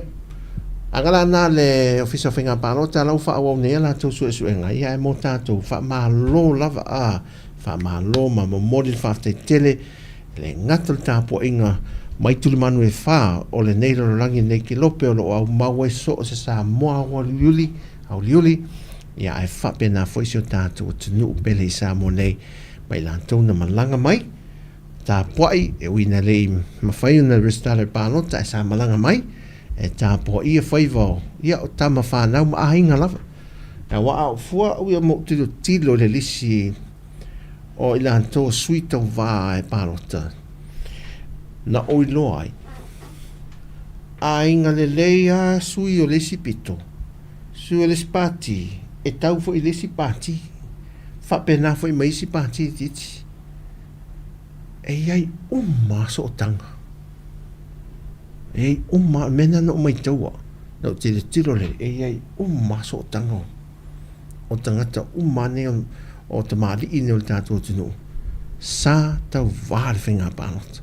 [SPEAKER 7] aga la na le Ofisa o Faiga Palota la ua faaauau nei a latou suesuega, ia ae mo tatou, faamalo lava a, faamalo ma momoli le faafetai tele e le gata o le tapuaiga mai tulimanu e fa o lenei lalolagi lenei kelope o lo o aumau ai so o se Samoa aualiuli, auliuli, ia ae faapena foi si o tatou atunuu pele i Samoa nei ma i latou na malaga mai tapuai, e ui ina le i mafai ona resitala i le palota ae sa malaga mai e tapuaia faiva o, ia, o tama fanau ma aiga lava. Aua a oo fua au ia ma ou tilotilo i le lisi o i latou o sui tauva e palota, na ou iloa ai, aiga lelei lava sui o le isi pito, sui o le isi pati, e tau foi i le isi pati, faapena foi ma isi pati itiiti. E i ai uma lava sootaga. E i ai uma lava, o le mea lena na ou maitaua, na ou tilotilo lea, e i ai uma lava sootaga o tagata uma lava nei o tamalii nei o le tatou atunuu, sa tauva le faiga palota.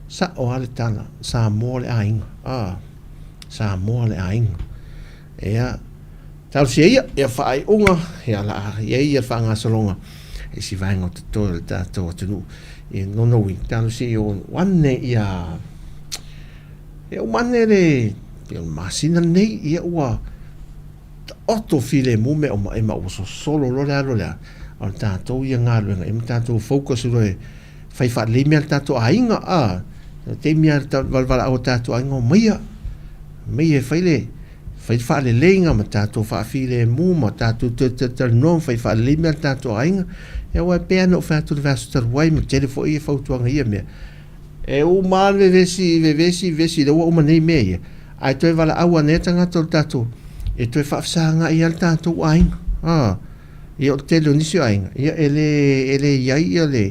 [SPEAKER 7] Sao lava le tala, Samoa le aiga, a, Samoa le aiga. Ia, talosia ia, ia faaiuga, ia la a i ai ia le faagasologa i si vaega o totoe o le tatou atunuu. Ia lona uiga, talosia ia o ane ia, ia uma ane le, ia le masina lenei, ia ua taoto filemu mea uma, e ma ua sosolo loa le alu o le a, o le tatou ia galuega, ia ma tatou focus loa e fai faalelei mea a le tatou aiga, a, le taimi lava le valevalaau o tatou aiga, omaia, omaia e fai le, fai le faaleleiga ma tatou faafilemu ma tatou toe talatalanoa ma fai faalelei mea a le tatou aiga. Ia aua e pei lava ona ou fai atu i le vaiaso talu ai ma tele foi fautuaga i ia mea, e uma lava le vevesi, vevesi, vevesi, lea ua uma nei mea ia, ae toe valaau ane ai tagata o le tatou, e toe faafesagai lava le tatou aiga. A, ia o le tele o nisi o aiga, ia e le, e le i ai ia le,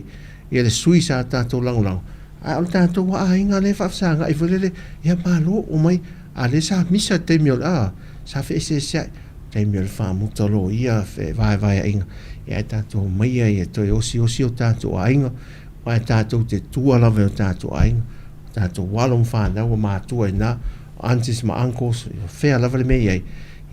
[SPEAKER 7] ia le sui sa tatou lagolago, ae o le tatou aiga lea e faafesagai foi lele, ia malo, omai, A lea sa misa i le taimi o le, a, sa feeseeseai, taimi o le faamuta loia, fevaevaeaiga, ia ae tatou omaia ia toe osiosi o tatou aiga, aua e tatou te tua lava i o tatou aiga, o tatou alo ma fanau o matua i ina, o aunties ma uncles, o fea lava le mea e i ai,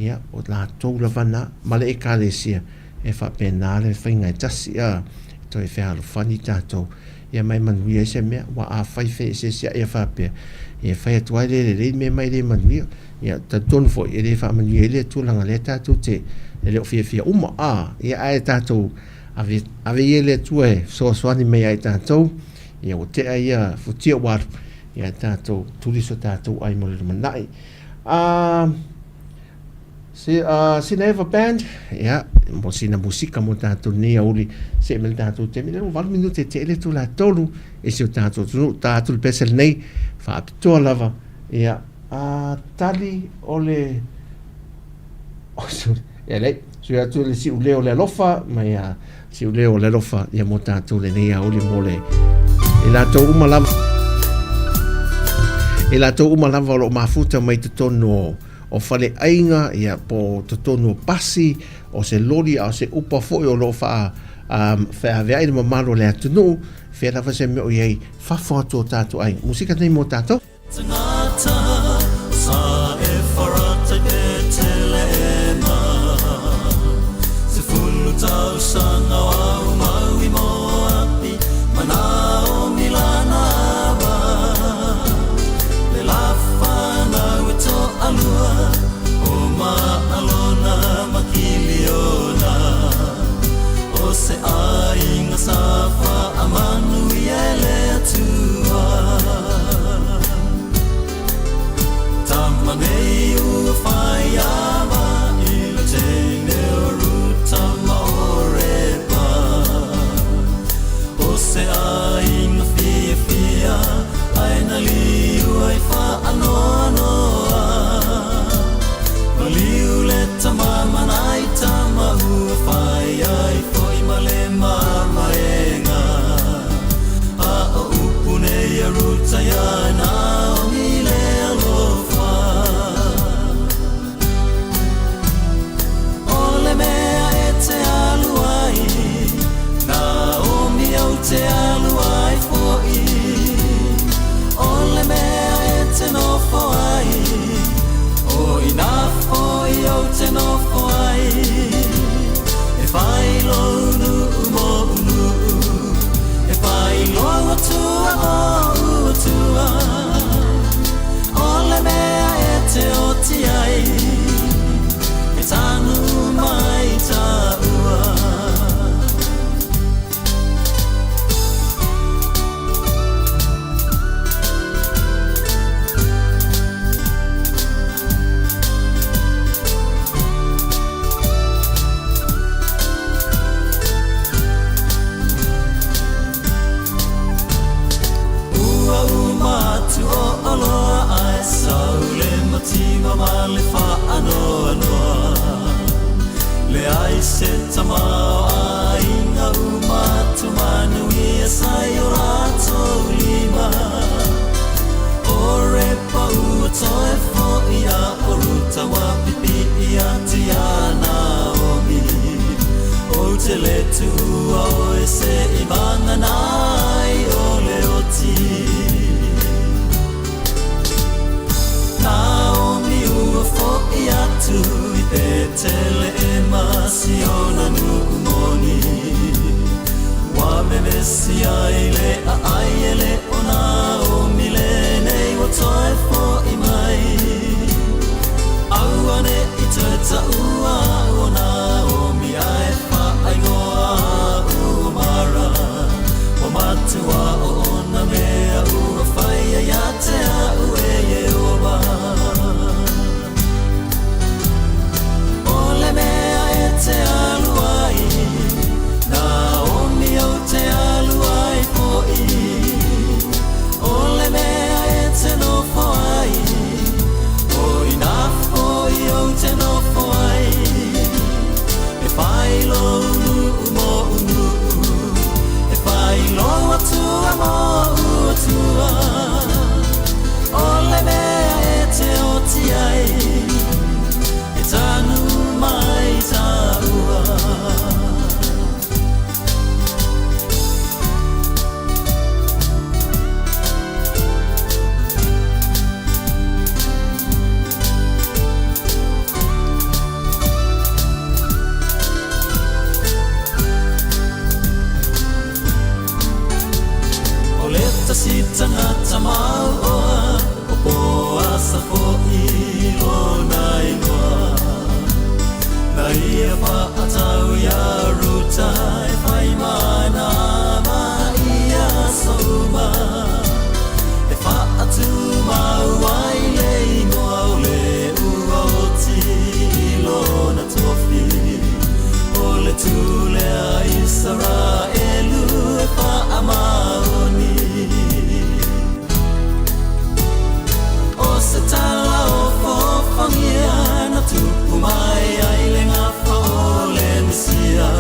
[SPEAKER 7] ia, o latou lava na, ma le Ekalesia, e faapena le faiga e tasi, a, e toe fealofani tatou. Ia ma e manuia ai se mea, aua afai feeseeseai a faapea, ia e fai atu ai le lelei mea ma e le manuia. Ia talitonu foi, e le faamanuia ai le Atua leaga o lea tatou te e le o fiafia uma, a, ia ae tatou ave, ave ia i le Atua e fesoasoani mai ia i tatou, ia ua tea ia futia ua alu, ia tatou tuli so tatou ai mo le lumanai. A, Si, sina Eva Band, ia, mo sina musika mo tātou nei auli, se me le tātou taimi, le 8 minute te ele tula tolu, e si o tātou atunuu, tā atu le pese lenei, faapitoa lava, ia, a, tali o le, oh, sorry, ia lei, sui atu le siu leo le alofa, ma ia, siu leo le alofa, ia mo tātou lenei auli mo le, i lātou uma lava, i lātou uma lava o lo o mafuta mai totonu o, o faleaiga, ia, po o totonu o pasi, o se loli, a o se upa foi o lo o faa, feaveai le mamalu o le atunuu, fea lava se mea o i ai fafo atu o tātou aiga. Musika nei mō tātou.
[SPEAKER 1] Tangata, sa e wharata ke telema. Sefulu tausanga o au maui mo api, mana o milana wa. Le lafanau e toalua, o Maalona ma Kiliona. O se aiga sa faamanuia e le Atua. Tama nei ua whai ava i le teine o Ruta ma Orepa. O se aiga fiafia ae na liu ai faanoanoa. Maliu le tama mana i tama ua whai ai foi ma le mamaega. A o upu nei a Ruta ia Naomi le alofa. O le mea e te alu ai, Naomi ou te alu ai foi. O le mea e te matimatiga ma le faanoanoa. Leai se tamaoaiga uma atumanuia sa i o latou lima. O Repa ua toe foʻi a ʻo Ruta ua pipii atu iā Naomi. Ou te le tuua oe seʻi vagana ai o le oti. Naomi ua foʻi atu i Petelehema si ona nuu moni. Ua vevesi ai le aai e le o Naomi lenei ua toe foʻi mai. Aua neʻi toe taua au o Naomi ae faaigoa au o Mara. Ua matua oona mea ua faia ia te a'u e Ieova. O le mea e te alu ai, Naomi ou te alu ai foʻi. O le mea e te nofo ai, o ina foʻi ou te nofo ai. E fai lou nuu moʻu nuu, e fai lou Atua moʻu Atua. O le mea e te oti ai, e tanu mai tāua. O le tasi tagata mauoa, o Poasa foʻi lona igoa. Na ia faatau iā Ruta e fai ma na ma i aso uma. E faatumau ai le igoa o le ua oti i lona tofi. O le tu lea Isaraelu e faamaoni. O se tala ofoofogia na tupu mai ai le gafa o le Mesia.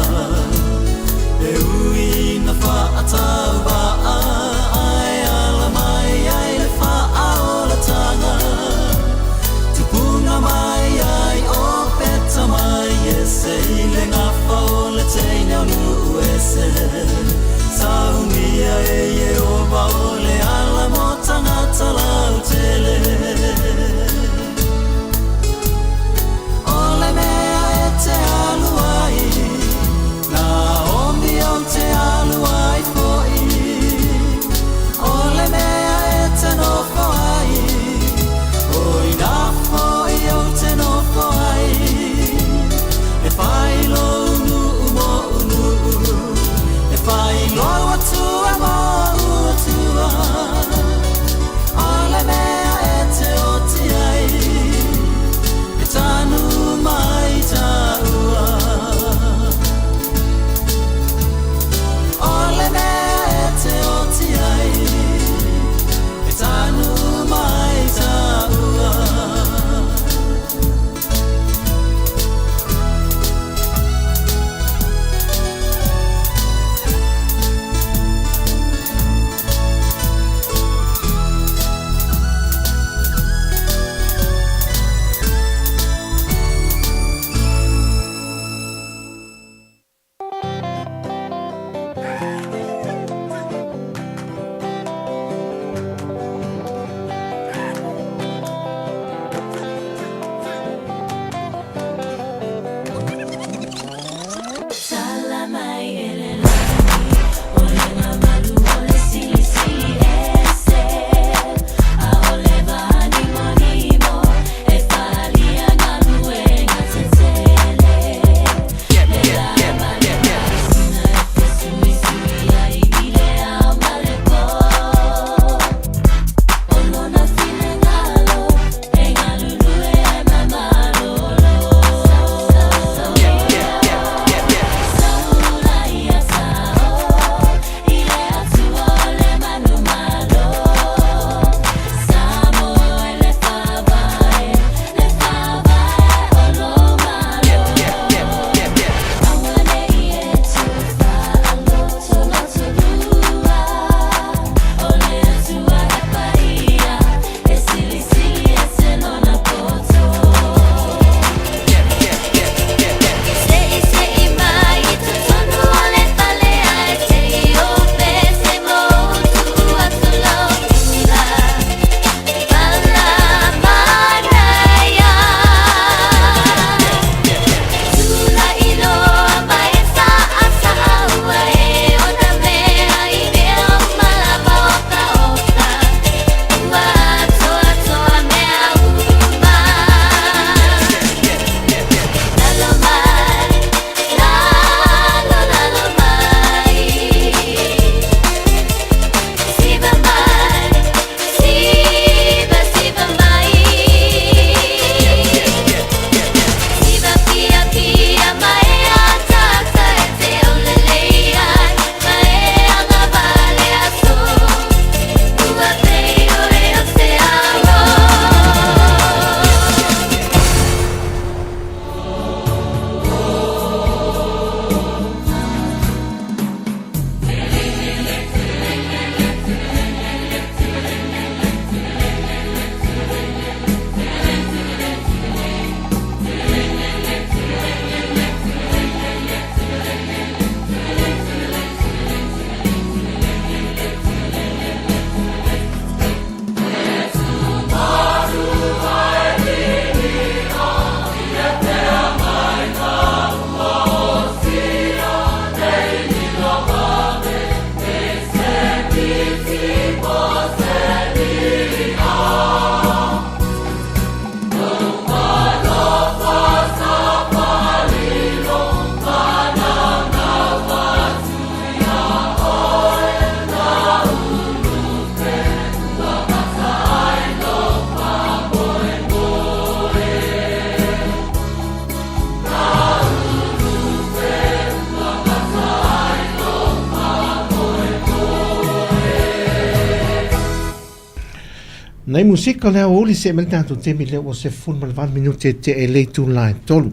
[SPEAKER 7] Nai musika o le aoauli se'e mai le tatou taimi lea ua 18 minute e te'e i le itula e tolu.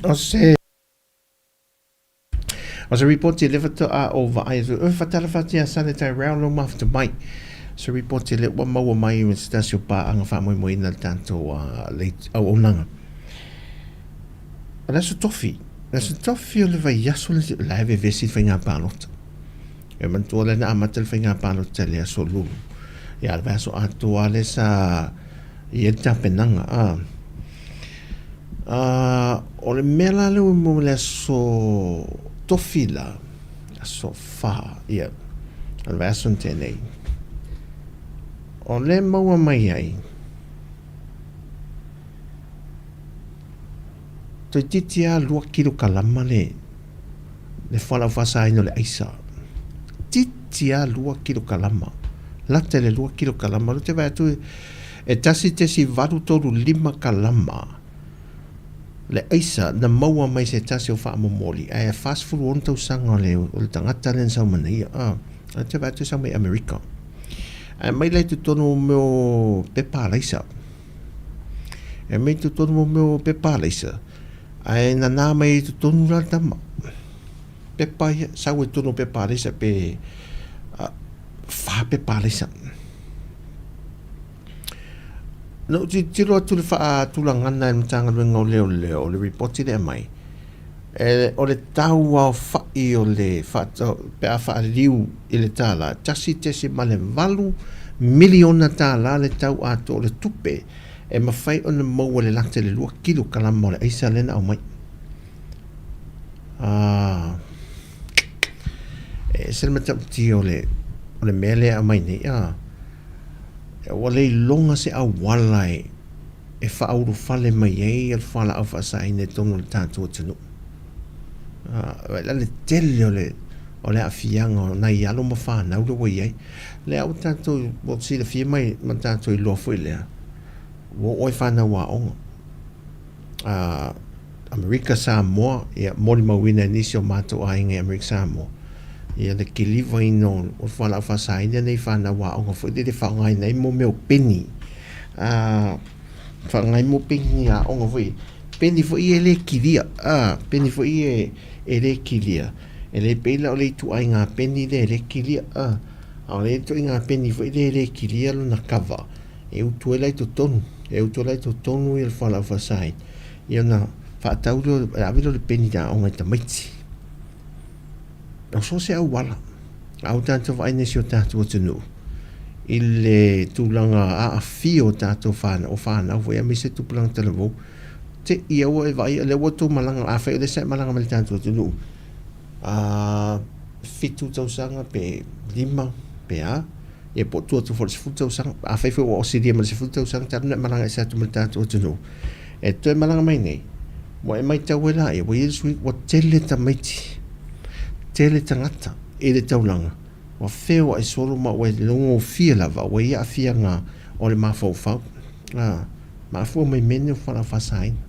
[SPEAKER 7] O se O se ripoti lea faatoa ou vaai atu, e faatalofa atu ia Sane Tyrell lou mafuta mai. Se ripoti lea ua maua mai i se tasi o paaga faamoemoeina le tatou auaunaga. O le aso tofi, le aso tofi o le vaiaso le la e vevesi le faiga palota. E manatua lea na amata le faiga palota i le aso Lulu. Ia le vaiaso atoa lea sa i ai le tapenaga. A, a, o le mea la lea ua maua i le aso tofi la, aso fa, ia, o le vaiaso na tea nei, o lea e maua mai ai, toeitiiti lava 2 kilokalama le, le fualaau faasaina o le aisa. Titi lava 2 kilokalama. Lata i le 2 kilokalama. Ou te vaai atu e 1.835 kalama le aisa na maua mai se tasi o faamomoli ae 46 tausaga o le, o le tagata lea na sau ma nei. Ah, ou te vaai atu e sau mai Amerika. Ae mai la i totonu o mea o pepa alaisa. E mai i totonu o mea o pepa alaisa. Ae nanā mai i totonu la le tama. Pepa ia, sau i totonu o pepa alaisa pe wha pepa alaisa. Na ou tilotilo atu i le faatulagana e le Matagaluega o Leoleo, o le ripoti lea e aumai, e, o le tau aofai o le faatau, pe a faaliu i le tala, $1.8 miliona tala le tau atoa o le tupe e mafai ona maua le lata i le 2 kilokalama o le aisa lea na aumai. Ah, e ese le matautia o le, o le mea lea e aumai nei. Ah, ua le iloga se auala e, e faaulufale mai ai le fualaau faasaina i totonu o le tatou atunuu. Ah, la le tele o le, o le aafiaga o nai alo ma fanau lea ua i ai. Lea ua tatou ua silafia mai ma tatou iloa foi lea, ua oo ai fanau aoga. A Amerika Samoa, ia molimauina e nisi o matou aiga i Amerika Samoa, ia le kilivaina o le fualaau faasaina nei fanau aoga foi lele faaaogaina ai mo mea o peni. A faaaoga ai mo peni aoga foi, peni foi ia e le kilia, a peni foi ia e le kilia. E le pei la o le ituaiga peni lea e le kilia, a a o le ituaiga peni foi lea e le kilia lona kava, e utu ai la i totonu, e utu ai la i totonu ia le fualaau faasaina, ia ona faatau lea, e ave lea o le peni i le aoga i tamaiti. O so o se auala, a ua tatou vaai nei i si o tatou atunuu, i le tulaga aafia o tatou fanau, o fanau foi aemaise tupulaga talavou, te i aua e vaai, lea ua outou malaga, afai o lea sa e malaga mai i le tatou atunuu, a 7 tausaga pe 5 pe a, ia po o tua atu foi i le 10 tausaga, afai foi ua osilia ma le 10 tausaga talu ona e malaga ese atu ma le tatou atunuu, e toe malaga mai nei, ua e matau ai laia, ua i ai le suiga, ua tele tamaiti, tele tagata i le taulaga, ua feoai solo ma ua logofie lava, ua i ai aafiaga o le mafaufau, a, mafua mai mea nei o fualaau faasaina.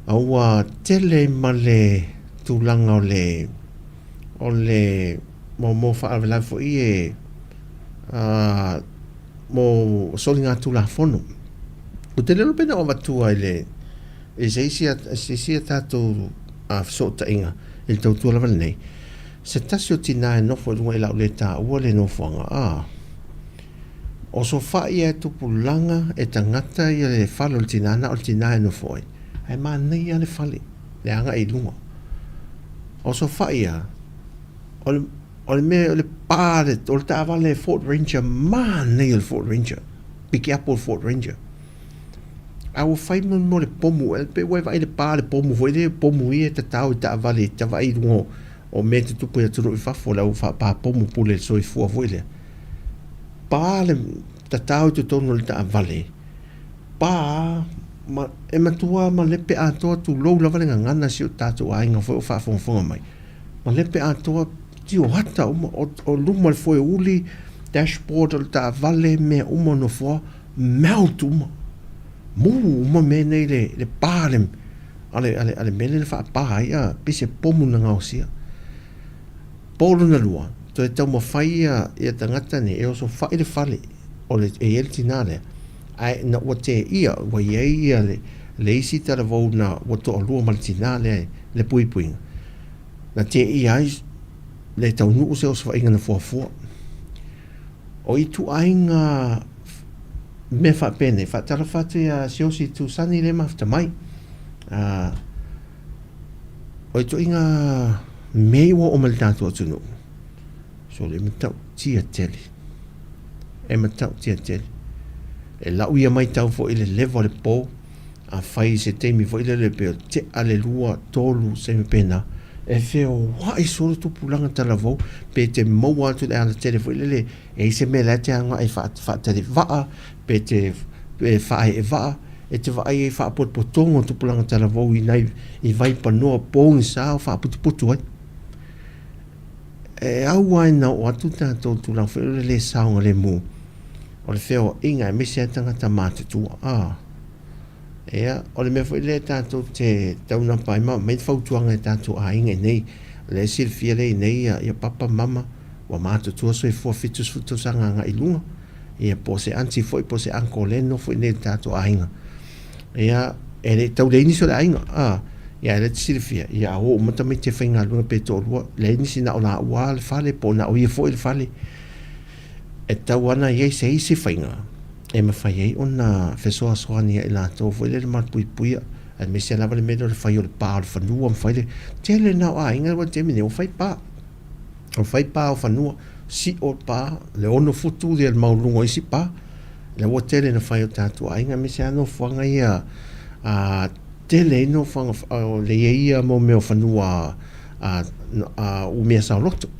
[SPEAKER 7] A ua tele ai ma le tulaga o le, o le mo faalavelave foi e a, mo soligatulafono. Ou te le iloa pe na ou avatua i le i se isi se isi a tatou fesootaiga i le tautua lava lenei, se tasi o tinā e nofo i luga i lau le taua le nofoaga, a osofai ia e tupulaga e tagata ia le fale o le tinā, na o le tinā e nofo ai, ae manaia le fale, le agai i luga. Osofai ia, o le o le mea o le pa o le taavale Ford Ranger, manaia le Ford Ranger, pikiapu o le Ford Ranger. A ua fai mo mo le pomu, e pei ua e vaai i le pa le pomu foi lea, pomu ia e tatao i taavale i tava'i i luga o mea e tutupu i atunuu i fafo, le au faapapomu pule soifua foi lea. Pa le tatao i totonu o le taavale, pa ma e matua malepe atoa tulou lava le gagana a si o tatou aiga foi o faafogafoga mai. Malepe atoa tioata uma o luma o le foeuli, dashboard o le taavale, mea uma o nofoa, melt uma. Mū uma mea nei le, le pā le, a le, a le, a le mea lea na faapā ai, a, pei se pomu na gaosia. Po lona lua, toe taumafai ia, ia tagata nei e osofai le fale. o le, e i ai le tinā lea, ae ina ua tēia, ua i ai ia le, le isi talavou na ua toalua ma le tinā lea i le puipuiga, na tēia ai le taunuu se osofaiga na fuafua. O ituaiga mea faapenei, faatalofa atu ia Siaosi Tusani le mafuta mai. O ituaiga mea ua oo mai le tatou atunuu, so le matautia tele. E matautia tele. E lau ia maitau foi i le leva o le po, afai i se taimi foi lele pe o tea le 2, 3, se mea pēnā, e feoai solo tupulaga talavou, pe te maua atu i le alatele foi lele, e i ai se mea la e te agai e faatali vaa, pe te faaee vaa, e te vaai ai faapotopotoga o tupulaga talavou i nai i vaipanoa pogisa o faaputuputu ai. E au lava ina oo atu tatou i le tulaga foi lele o le le saogalemu, o le feoaiga aemaise lava tagata matutua. A, ia, o le mea foi lea tatou te taunapa ai ma aumai fautuaga i tatou aiga i inei, o lea e silafia lea i inei ia papa ma mama ua matutua soifua 70 tausaga agai i luga, ia po o se aunty foi po o se uncle lea e nofo i inei i le tatou aiga. Ia, e le i tau leai nisi o le aiga, a, ia e lea e te silafia, ia a o uma tamaiti e faigaluega pe toalua, leai nisi na o laua lava le fale po o na o ia foi le fale. E tatau lava ona i ai se isi faiga e mafai ai ona fesoasoani ia i latou foi lele malupuipuia, aemaise lava le mea lea o le fai o le pa o le fanua ma fai le tele na o aiga ua taimi nei ua fai pa. Ua fai pa o fanua, sio pa, le 6 futu le maualuluga o isi pa. Lea ua tele na fai o tatou aiga aemaise lava nofoaga ia a tele ai nofoaga o le i ai ia mo mea o fanua a umia saoloto.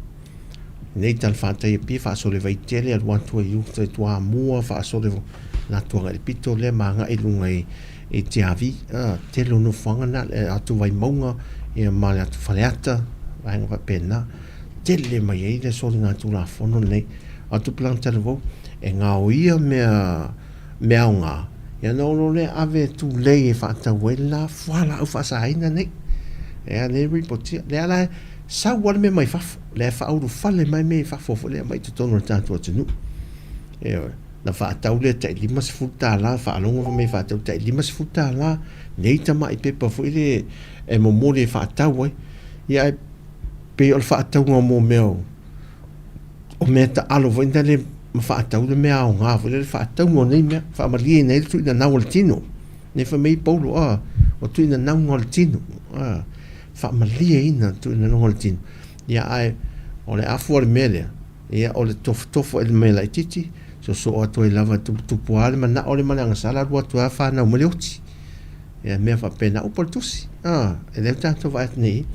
[SPEAKER 7] Nei talafatai i Apia faasolo i Vaitele alu atu ai i uta i Toamua faasolo i atu agai i le pito lea ma agai i luga i Tiavi. Tele o nofoaga na, le atu Vaimauga ia ma le atu Faleata, vaega faapena. Tele mai ai le soligatulafono lenei. A o tupulaga talavou, e gaoia mea mea aoga, ia ona o loa lea ave e tulei e faatau ai le la fualaau faasaina nei. Ia lea e ripotia. Lea la Sau lava le mea mai fafo, lea e faaulufale mai mea i fafo foi lea e aumai i totonu o le tatou atunuu. Ioe, na faatau lea tai $50, faalogo fai mai e faatau tai $50 nei tamai pepa foi lea e momoli e faatau ai. Ia ae pei o le faatauga mo mea o o mea taalo foi na le ma faatau le mea aoga foi lea le faatauga o nei mea, faamalieina ai le tuuinanau o le tino. Nei fai mai Paulo, a, o tuuinanauga o le tino, a, faamalieina le tuuinanauga o le tino. Ia, ae o le afu o le mea lea, ia, o le tofotofo i le mea laitiiti, soosoo atu ai lava, tuputupu lava le manao lea ma le agasala, alu atu lava fanau mai le oti. Ia, mea faapena, upu a le tusi, a, e lea tatou vaai atu nei.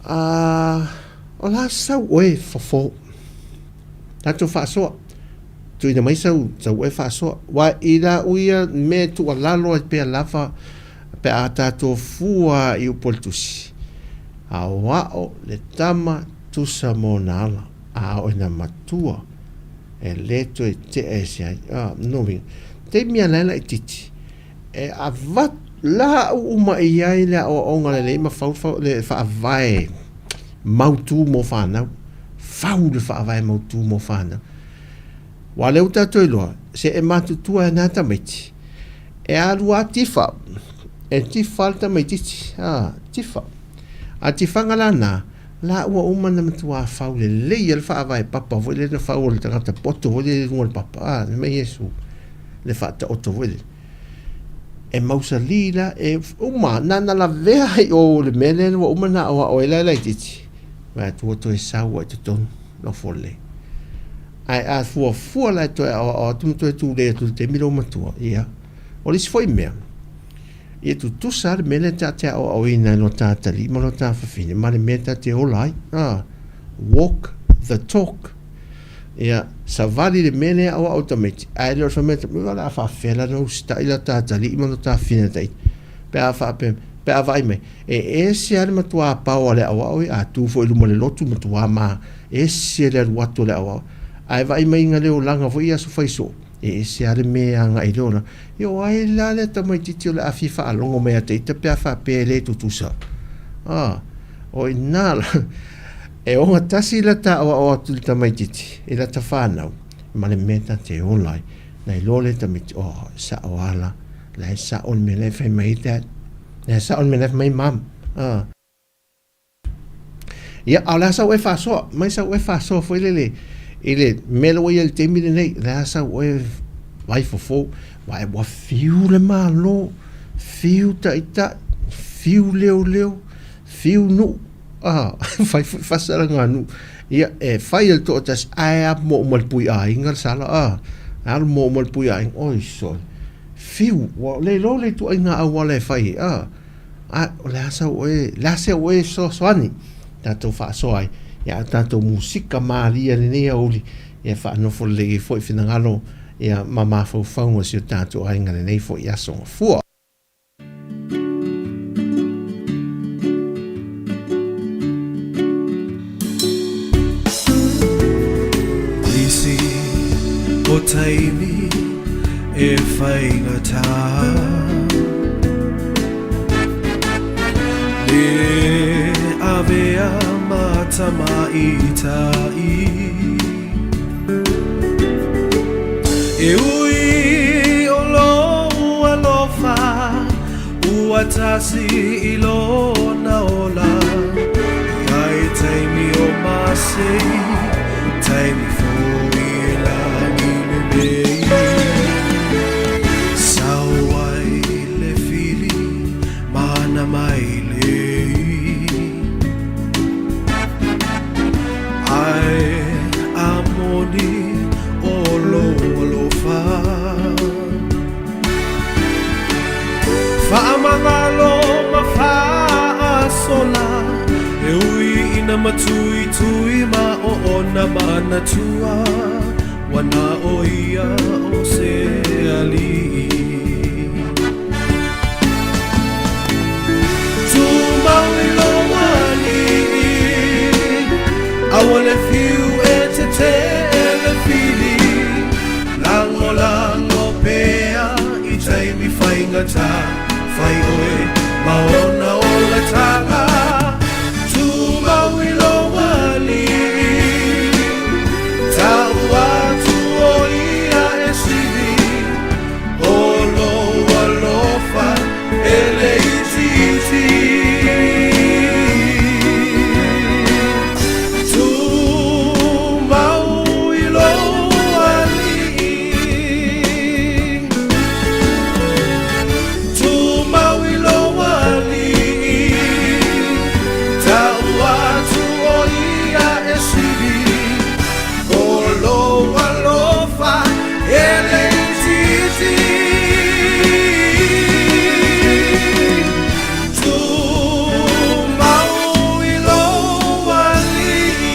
[SPEAKER 7] A, o la sau oe fofo, tatou faasoa. Tuuina mai sau, sau oe faasoa. Aua i lau ia mea e tuualalo ai pea lava pe a tatou fua i upu o le Tusi, Aoao le tama tusa ma ona ala, a oo ina matua, e le toe tea ese ai. A, lona uiga, taimi a la e laitiiti, e avatu lau uma i ai le aoaoga lelei ma fau le faavae mautu mo fanau. Fau le faavae mautu mo fanau. Aua o lea ua tatou iloa, se e matutua ai na tamaiti, e alu a tifa, e tifa le tamaitiiti, a, tifa. A tifaga la na, la ua uma na matua fau lelei e le faavae papa foi lea na fau o le tagata poto foi lea i luga o le papa, a, fai mai Iesu, le faataoto foi lea. E mausali la, e uma, na na lavea ai o le mea lea ua uma na aoao ai la e laitiiti, vaai atu ua toe sau ai i totonu, nofo lelei. Ae a fuafua la e toe aoao atu ma toe tulei atu i le taimi lea ua matua, ia, o le isi foi mea, ia tutusa lava le mea lea ta te aoaoina e lo ta atalii ma lo ta fafine ma le mea ta te ola ai. Ah, walk the talk. Ia, savali le mea lea aoao i tamaiti, ae le o le fai mai, o le a faafefea la ona usitai la ta atalii ma lo ta fafine ta ita. Pe a faapea, pe a vaai mai, e ese lava le matua pao a le aoao ia, a tu foi i luma o le lotu, matua ma ese le alu atu o le aoao. Ae vaai mai i le olaga foi i aso fai soo, e ese lava le mea e agai i le olaga. Ia o ai la le tamaitiiti o le a fia faalogo mai ia te ita pe a faapea e le tutusa? A, o i ina la, e ogatasi la ta aoao atu i le tamaitiiti, i lata fanau. ma le mea ta te ola ai. Na iloa lea tamaiti, oh, e sao lava la, la e sao le mea la e fai mai ai Dad. La e sao le mea la e fai mai ai Mum. Ah. Ia, a o le a sau oe faasoa, mai sau oe faasoa foi lele i le mea lea ua i ai i le taimi lenei, o le a sau oe vaai fofo, aua ua fiu le Malo, fiu taitai, fiu leoleo, fiu nuu, a, fai foi faasalaga a nuu. Ia, e fai e le toatasi, ae a moa uma i le pui aiga le sala, a, alu moa uma i le pui aiga, oi sole, fiu, ua le iloa le ituaiga auala e fai ai, a. A o le a sau oe, le a se oe fesoasoani tatou faasoa ai, ia a tatou musika malie lenei aoauli, ia faanofo lelei ai foi finagalo ia ma mafaufauga o si o tatou aiga lenei foi aso Gafua.
[SPEAKER 8] Nisi o taimi e whaingata Le avea matamaita'i E ui o lou alofa Ua tasi i lona ola Iai taimi o masei Taimi foi e lagi lelei Sau ai le fili mana mai lei Ae a moni o lou alofa Faamagalo ma faasola E ui ina matuitui ma oona manatua Ua na o ia o se alii Tumau i lou alii Aua le fiu e tete e le fili Lagolago pea i taimi faigata Fai oe ma ona olataga Tumau i lou alii Tau atu o ia e sili O lou alofa e le itiiti Tumau i lou alii Tumau i lou alii Tau atu o ia e sili O lou alofa e le itiiti Tumau i lou alii.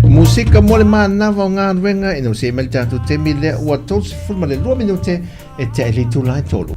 [SPEAKER 7] Musika mo le manava o galuega ina ua see mai le tatou taimi lea ua 32 minute e tea i le itula e tolu.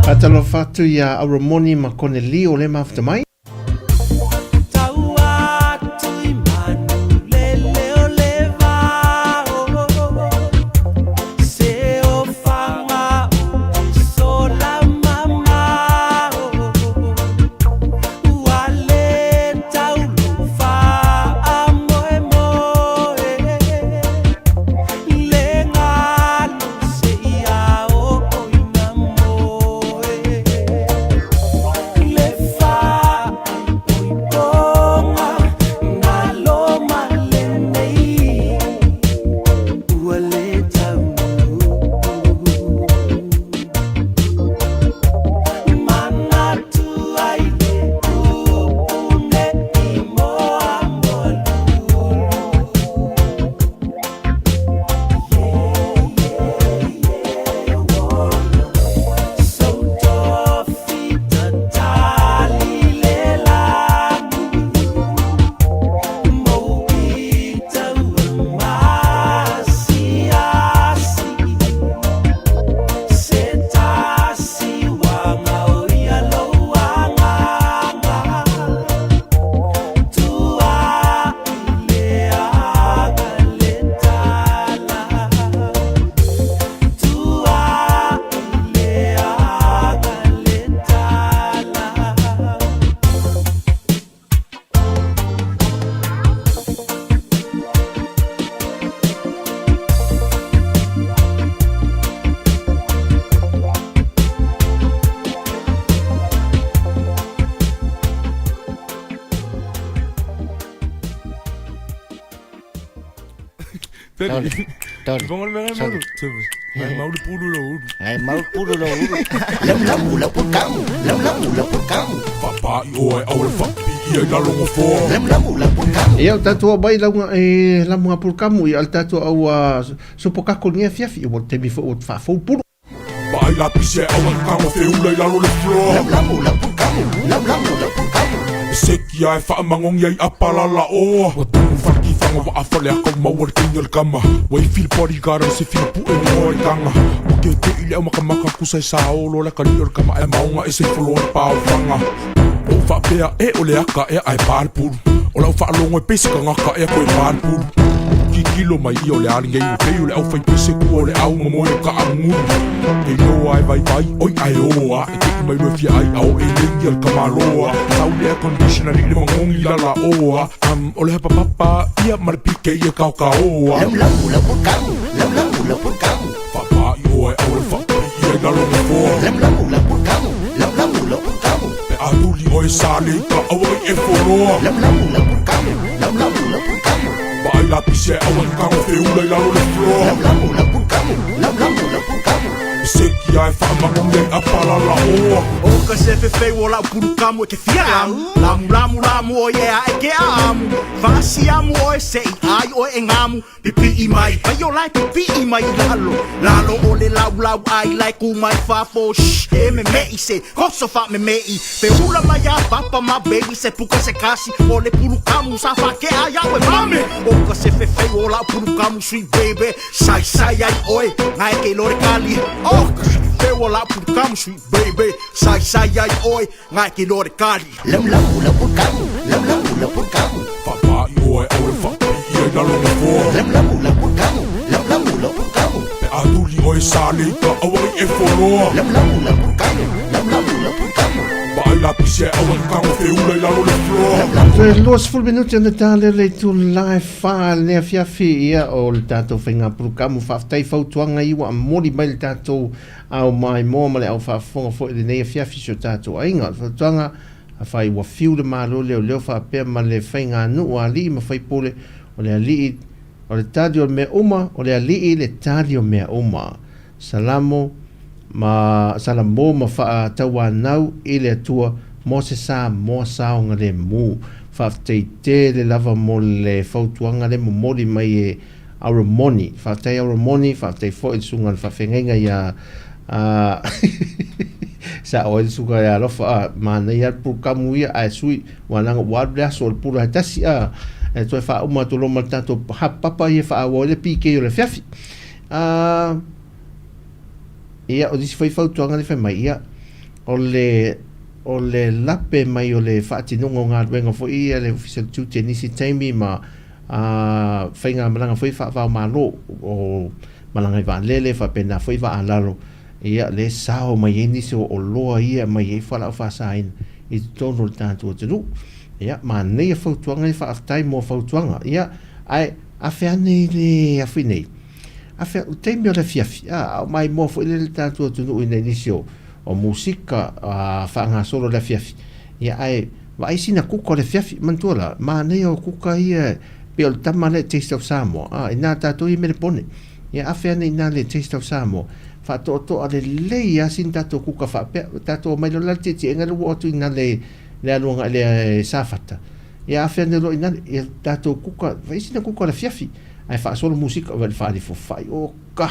[SPEAKER 7] Faatalofa atu iā Auramoni ma Konelio le mafuta mai. Ia, o tatou au mai lauga e lamuga pulukamu ia o le tatou au supokako i lenei afiafi, ua taimi foi ua faafou pulu.
[SPEAKER 5] Vaai lapisi e aua kago feula i lalo le floor. Seki ae faamagogia i apa lala oa. Ua tumu falaki faga waa fale aka ua maua le teine o le kama. Ua ifi le bodyguard o se fili pue ni hoa i taga. Ua ketei le aumakamaka kusa e saolo le akalii o le kama ae maoga ese i foloa le pa o faga. Ua ou faapea e o le aka ea ae pa le pulu. O lau faalogo e pei se tagata ea koe pa le pulu. Tilotilo mai ia o le a lenei ua pei o le aufaipese kua o le au momoe o kaamugulu. E iloa e vaivai oi ae o a e tei mai loa e fia ai a o e lengi a le tamaloa. Sau le air condition alii le magogi lala oa. Um o le hapapapa ia ma le PK e kaokaoa. Faapaai oa e aua le faapipii ai lalo nofoa. Pe a tuli oe sa leika aua nei e foloa. Vaai lapisi ae aua ne tago feula i lalo le floor. Seki ae faamagogia i apa lala oa.
[SPEAKER 9] O ka se fefeu o lau pulukamu e ke fia lamu Lamu lamu lamu oi e a e ke aamu Faasiamu oe se i ai oe e ngamu Pipiʻi mai, pai o lae pipiʻi mai i lalo Lalo o le laulau ai lae ku mai fafo Shh, e memeʻi se koso faamemeʻi Feula mai a papa ma baby se puka se kasi O le pulukamu sa faakea ia'u e mami O ka se fefeu o la'u pulukamu sweet baby Saisai ai oe, gae ke iloa le kali O ka se fefeu o la'u pulukamu sweet baby Saisai ai oe, gae ke iloa le kali.
[SPEAKER 5] Faapaai oa e aua le faapipii ai lalo nofoa. Pe a tuli oe sa leika aua nei e foloa. Vaai lapisi ae aua ne tago feula i lalo le floor.
[SPEAKER 7] Toe 20 minute ona ta lea le itula e fa lenei afiafi ia o le tatou faiga pulukamu. Faafetai fautuaga i ua momoli mai le tatou ao maimoa ma le au faafofoga foi i lenei afiafi si o tatou aiga. O le fautuaga Afai ua fiu le Malo leoleo faapea ma le faiganuu a alii ma faipule, o le alii o le tali o mea uma, o le alii le tali o mea uma. Salamo ma Salamo ma faatauanau i le Atua mo se Samoa saogalemu. Faafetai tele lava mo le fautuaga le momoli mai e Auramoni. Faafetai Auramoni, faafetai foi i le susuga i le faafeagaiga ia Sao ai le susuga ia Alofa a manaia le pulukamu ia ae sui ua leaga ua alu le aso o le pulu ae tasi a e toe faauma atu loa ma le tatou hapapapa ia faaauau ai le PK o le afiafi. Ia o nisi foi fautuaga lea fai mai ia. O le o le lape mai o le faatinoga o galuega foi ia a le Ofisa o le Tiute i nisi taimi ma faigamalaga foi faava-o-Malo o malaga i vaalele faapena foi vaa lalo, ia lea e sao mai ai nisi o oloa ia e aumai ai fualaau faasaina i totonu o le tatou atunuu. Ia, manaia fautuaga ia, faafetai mo fautuaga. Ia, ae afe ane i le afi nei, afe, o le taimi o le afiafi, a, a o maimoa foi lele le tatou atunuu i nai nisi o o musika faagasolo i le afiafi, ia ae vaai sina kuka o le afiafi. Manatua la, manaia o kuka ia pei o le tama lea Taste of Samoa, a, ina tatou ia Melepone. Ia afe ane ina le Taste of Samoa, faatoatoa lelei lava sina tatou kuka faapea, tatou omai loa la le tietiega lea ua oo atu ina le le alu agai le Safata, ia afe ane loa ina ia tatou kuka, fai sina kuka o le afiafi, ae faasolo musika, vaai le faalifofai, oka!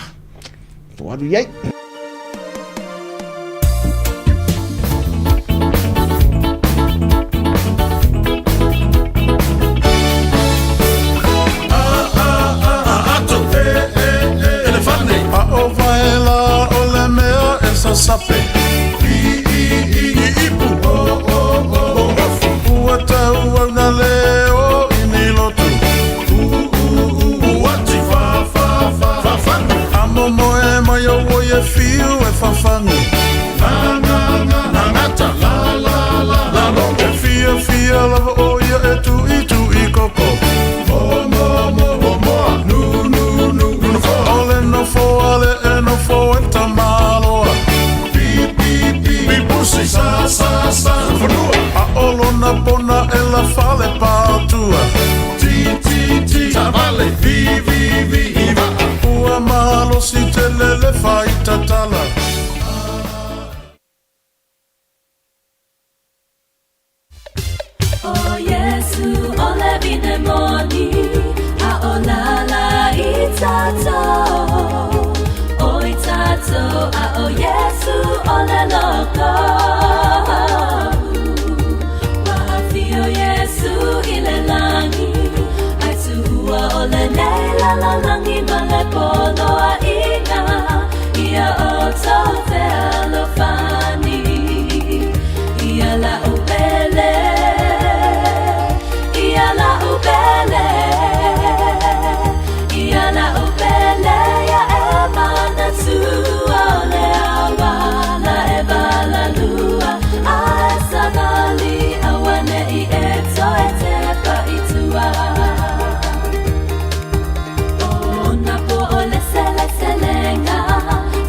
[SPEAKER 7] Atu i ai.
[SPEAKER 10] Sape I i i ipu O o o o Ua tau au na leo i ni lotu U u u u ati Fa fa fa fa A momoe mai au oi e fiu e fafanu Na na na na gata La la la la longo E fia fia lava o ia e tui tui koko Mo mo mo mo moa Nu nu nu nu nofo O le nofo a le e nofo e tamaloa Pi pi pi pi pusi Sa sa sa fanua A o lona pona e la fale patua Ti ti ti Tavale Vi vi vi i vaa Ua malosi tele le faitatala.
[SPEAKER 11] O Iesu o le vine moni, a o lala i tatou, o i tatou, a o Iesu o le loko. Ua afio Iesu i le lagi, ai tuua o lenei lalolagi ma le poloaiga, ia outou fealofani. Ia la'u pele, ia la'u pele, ia la'u pele, ia e manatua o le auala e valalua, a e savali auane'i e toe tepa i tua. O na po o le seleselega,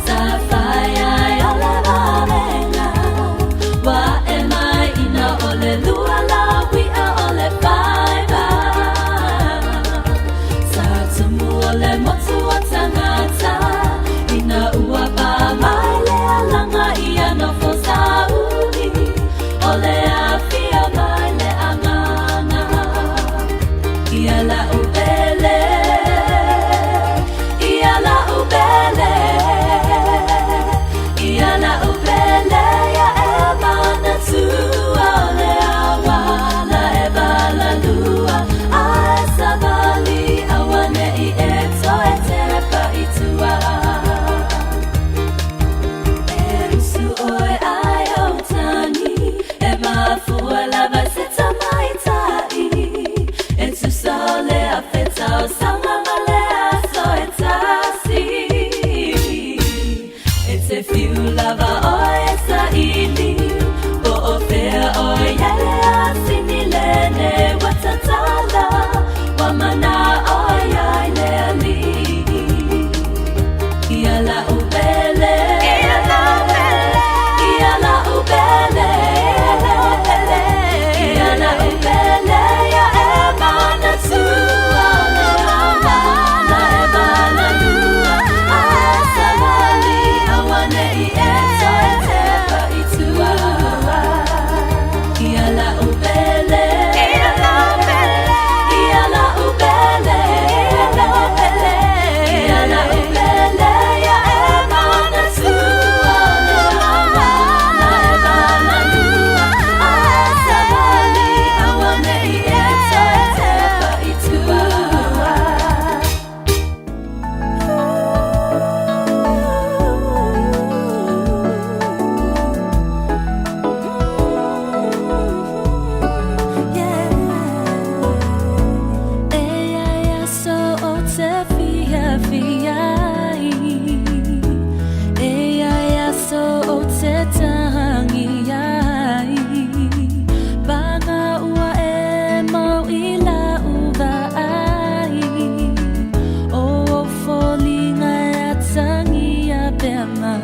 [SPEAKER 11] sa fai ai o le vavega, ua e mai ina o le lua la uia o le faiva. Sa tumu o le motu o tagata, ina ua pā mai le alaga ia nofo sauni, o le afio mai le agaga. Ia la'u pele, ia la'u pele, ia la'u pele, ia e manatua o le auala e valalua, a e savali auane'i e toe tepa i tua. E usu oe ai o tagi, e mafua lava se tamaitai, e tusa o le afe tausaga ma le aso e tasi. E te fiu lava oe e saili, po o fea oe i ai le asini lenei ua tatala, ua mana'o i ai le Alii. Ia la'u pele, ia la'u pele, ia la'u pele, ia e manatua o le auala e valalua, a e savali auane'i e toe tepa i tua. Ia la'u pele, ia la'u pele, ia la'u pele, ia e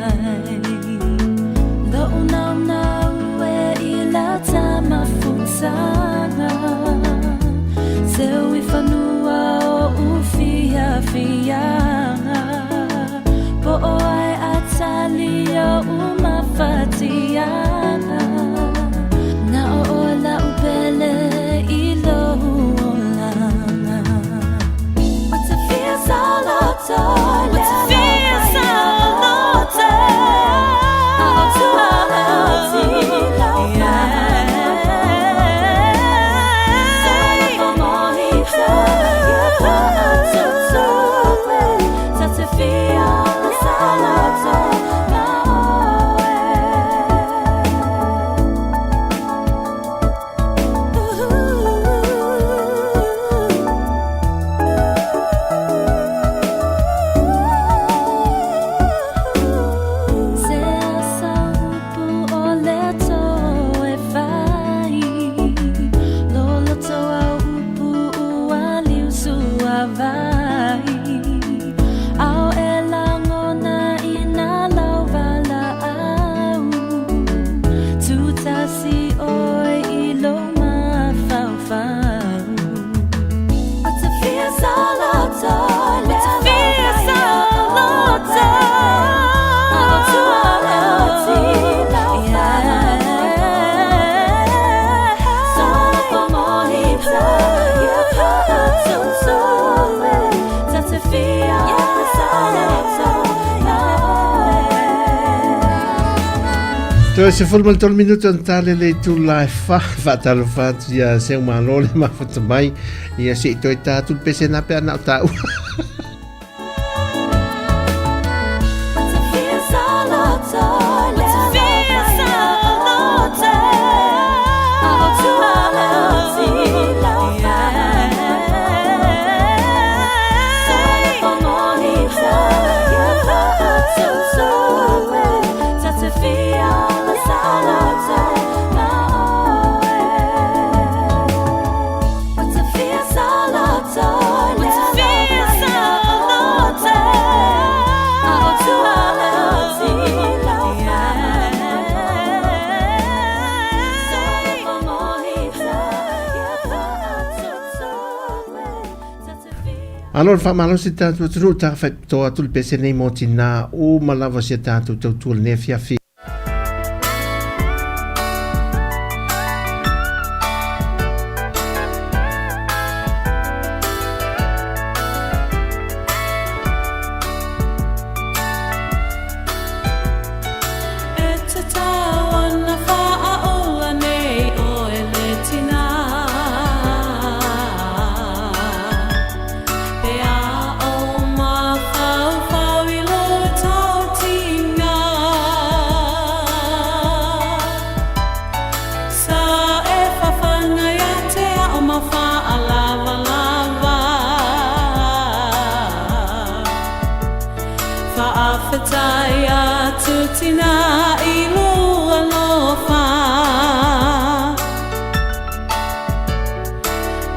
[SPEAKER 11] mai Lo'u naunau e i la tamafutaga Seu i fanua o ufiafiaga Po o ai atali o umafatiaga Na o oe la'u pele i lou olaga Ua te fia saoloto Ua te fia saoloto A o tua Se asa upu o le toe fai Loloto au upu ua liusuavai Ao e lagona i nā lauvalaau Tutasi oe i lou mafaufau Ua te fia saoloto le alofa ia oe A o tua e oti
[SPEAKER 7] Toe 13 minute ona tali le itula e fa, faatalofa atu ia Seumalo le mafuta mai, ia se i toe tā atu le pese na pe ana o tāua. Alo le faamalosi le tatou atunuu ta faipitoa atu le pese nei mo tinā uma lava si a tatou tautua lenei afiafi.
[SPEAKER 12] E tatau ana whaaola nei oe le tina Pe a o mafaufau i lo tautinga Sa e whawhanga ia te ao ma whaalavalava Faafetai atu tina i lou alofa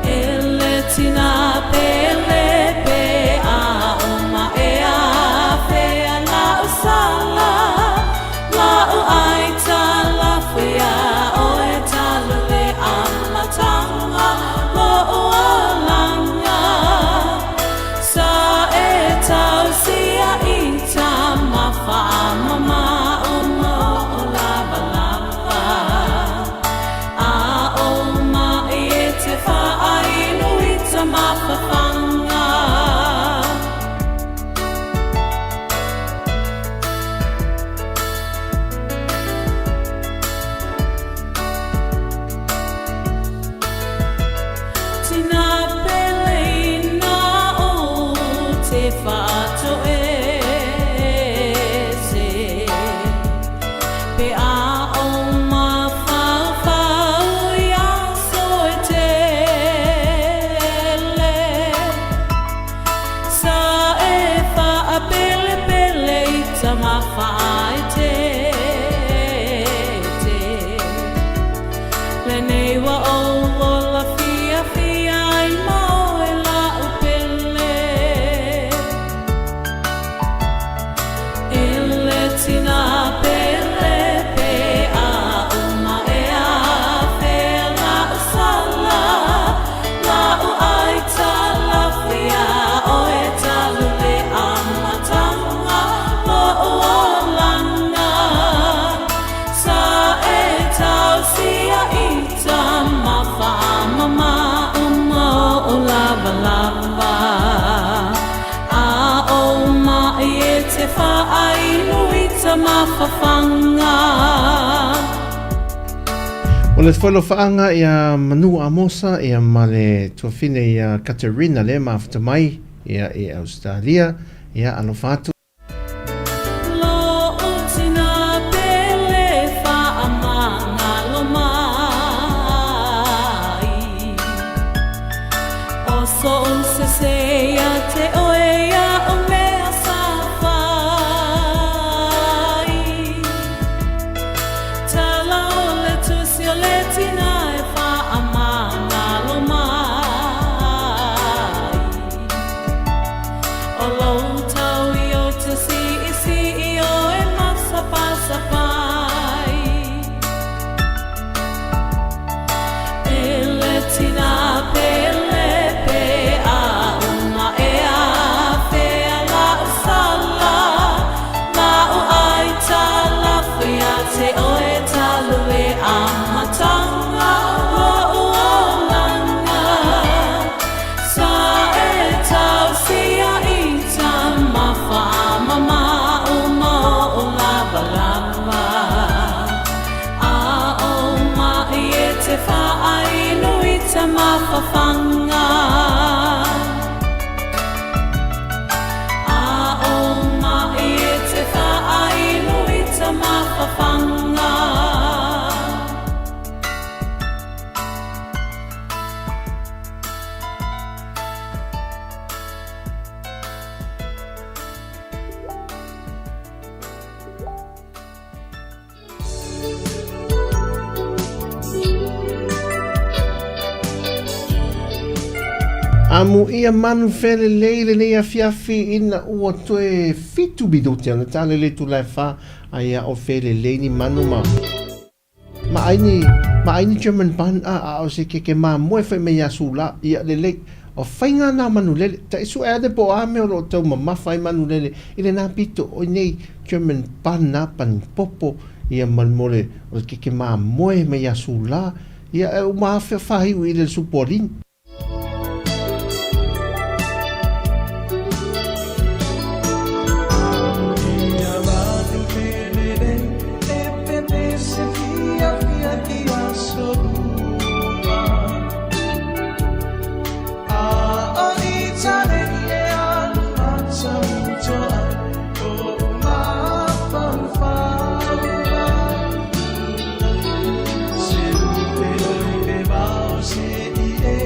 [SPEAKER 12] E le tina pele pe a o maea fea lau sala Lau ai talafu ia oe talu le amataga lou olaga Sa e tausia i tama faamama o mo o lavalava. whaainu i ta mawhawhanga.
[SPEAKER 7] O le faaga ia Manu Amosa ia ma le tuafine ia Katerina le mafuta mai ia i Australia ia alofa atu.
[SPEAKER 12] Lo utina pele whaamangalo mai. O so se ia te oe ia o mea sa fai. Tala o le tusi o le tina e whaamangalo mai. O lou tau i o te si i si i o e masapasapai. E le tina pele pe a uma e a fea la o sala. Ma o ai tala fia te oe talu e a matanga o o langa. Sa e tau sia i ta mawha mama o ma o lava lava. A o mai e te whaainu i te mawhawhanga. A o mai e te whaainu i te mawhawhanga.
[SPEAKER 7] Amo ia manu felelei lenei afiafi ina ua toe 7 minute ona tale le itula e 4 ae a o felelei ni manu ma ma ai ni ma ai ni German bun a a o se keke mamoe fai mai ia Sula ia lelei o faiga na manulele taʻi suʻe ane po o a mea o loo taumamafa ai manulele i lenā pito o nei German bun a panipopo ia ma le mo le o le keke mamoe mai ia Sula ia e uma afe faaiu i le supoalini.
[SPEAKER 1] Ia manu felelei e pele se fiafia i aso uma. A o i taleni e alu matauto ai o mafaufau. Se upe oi le vao se i e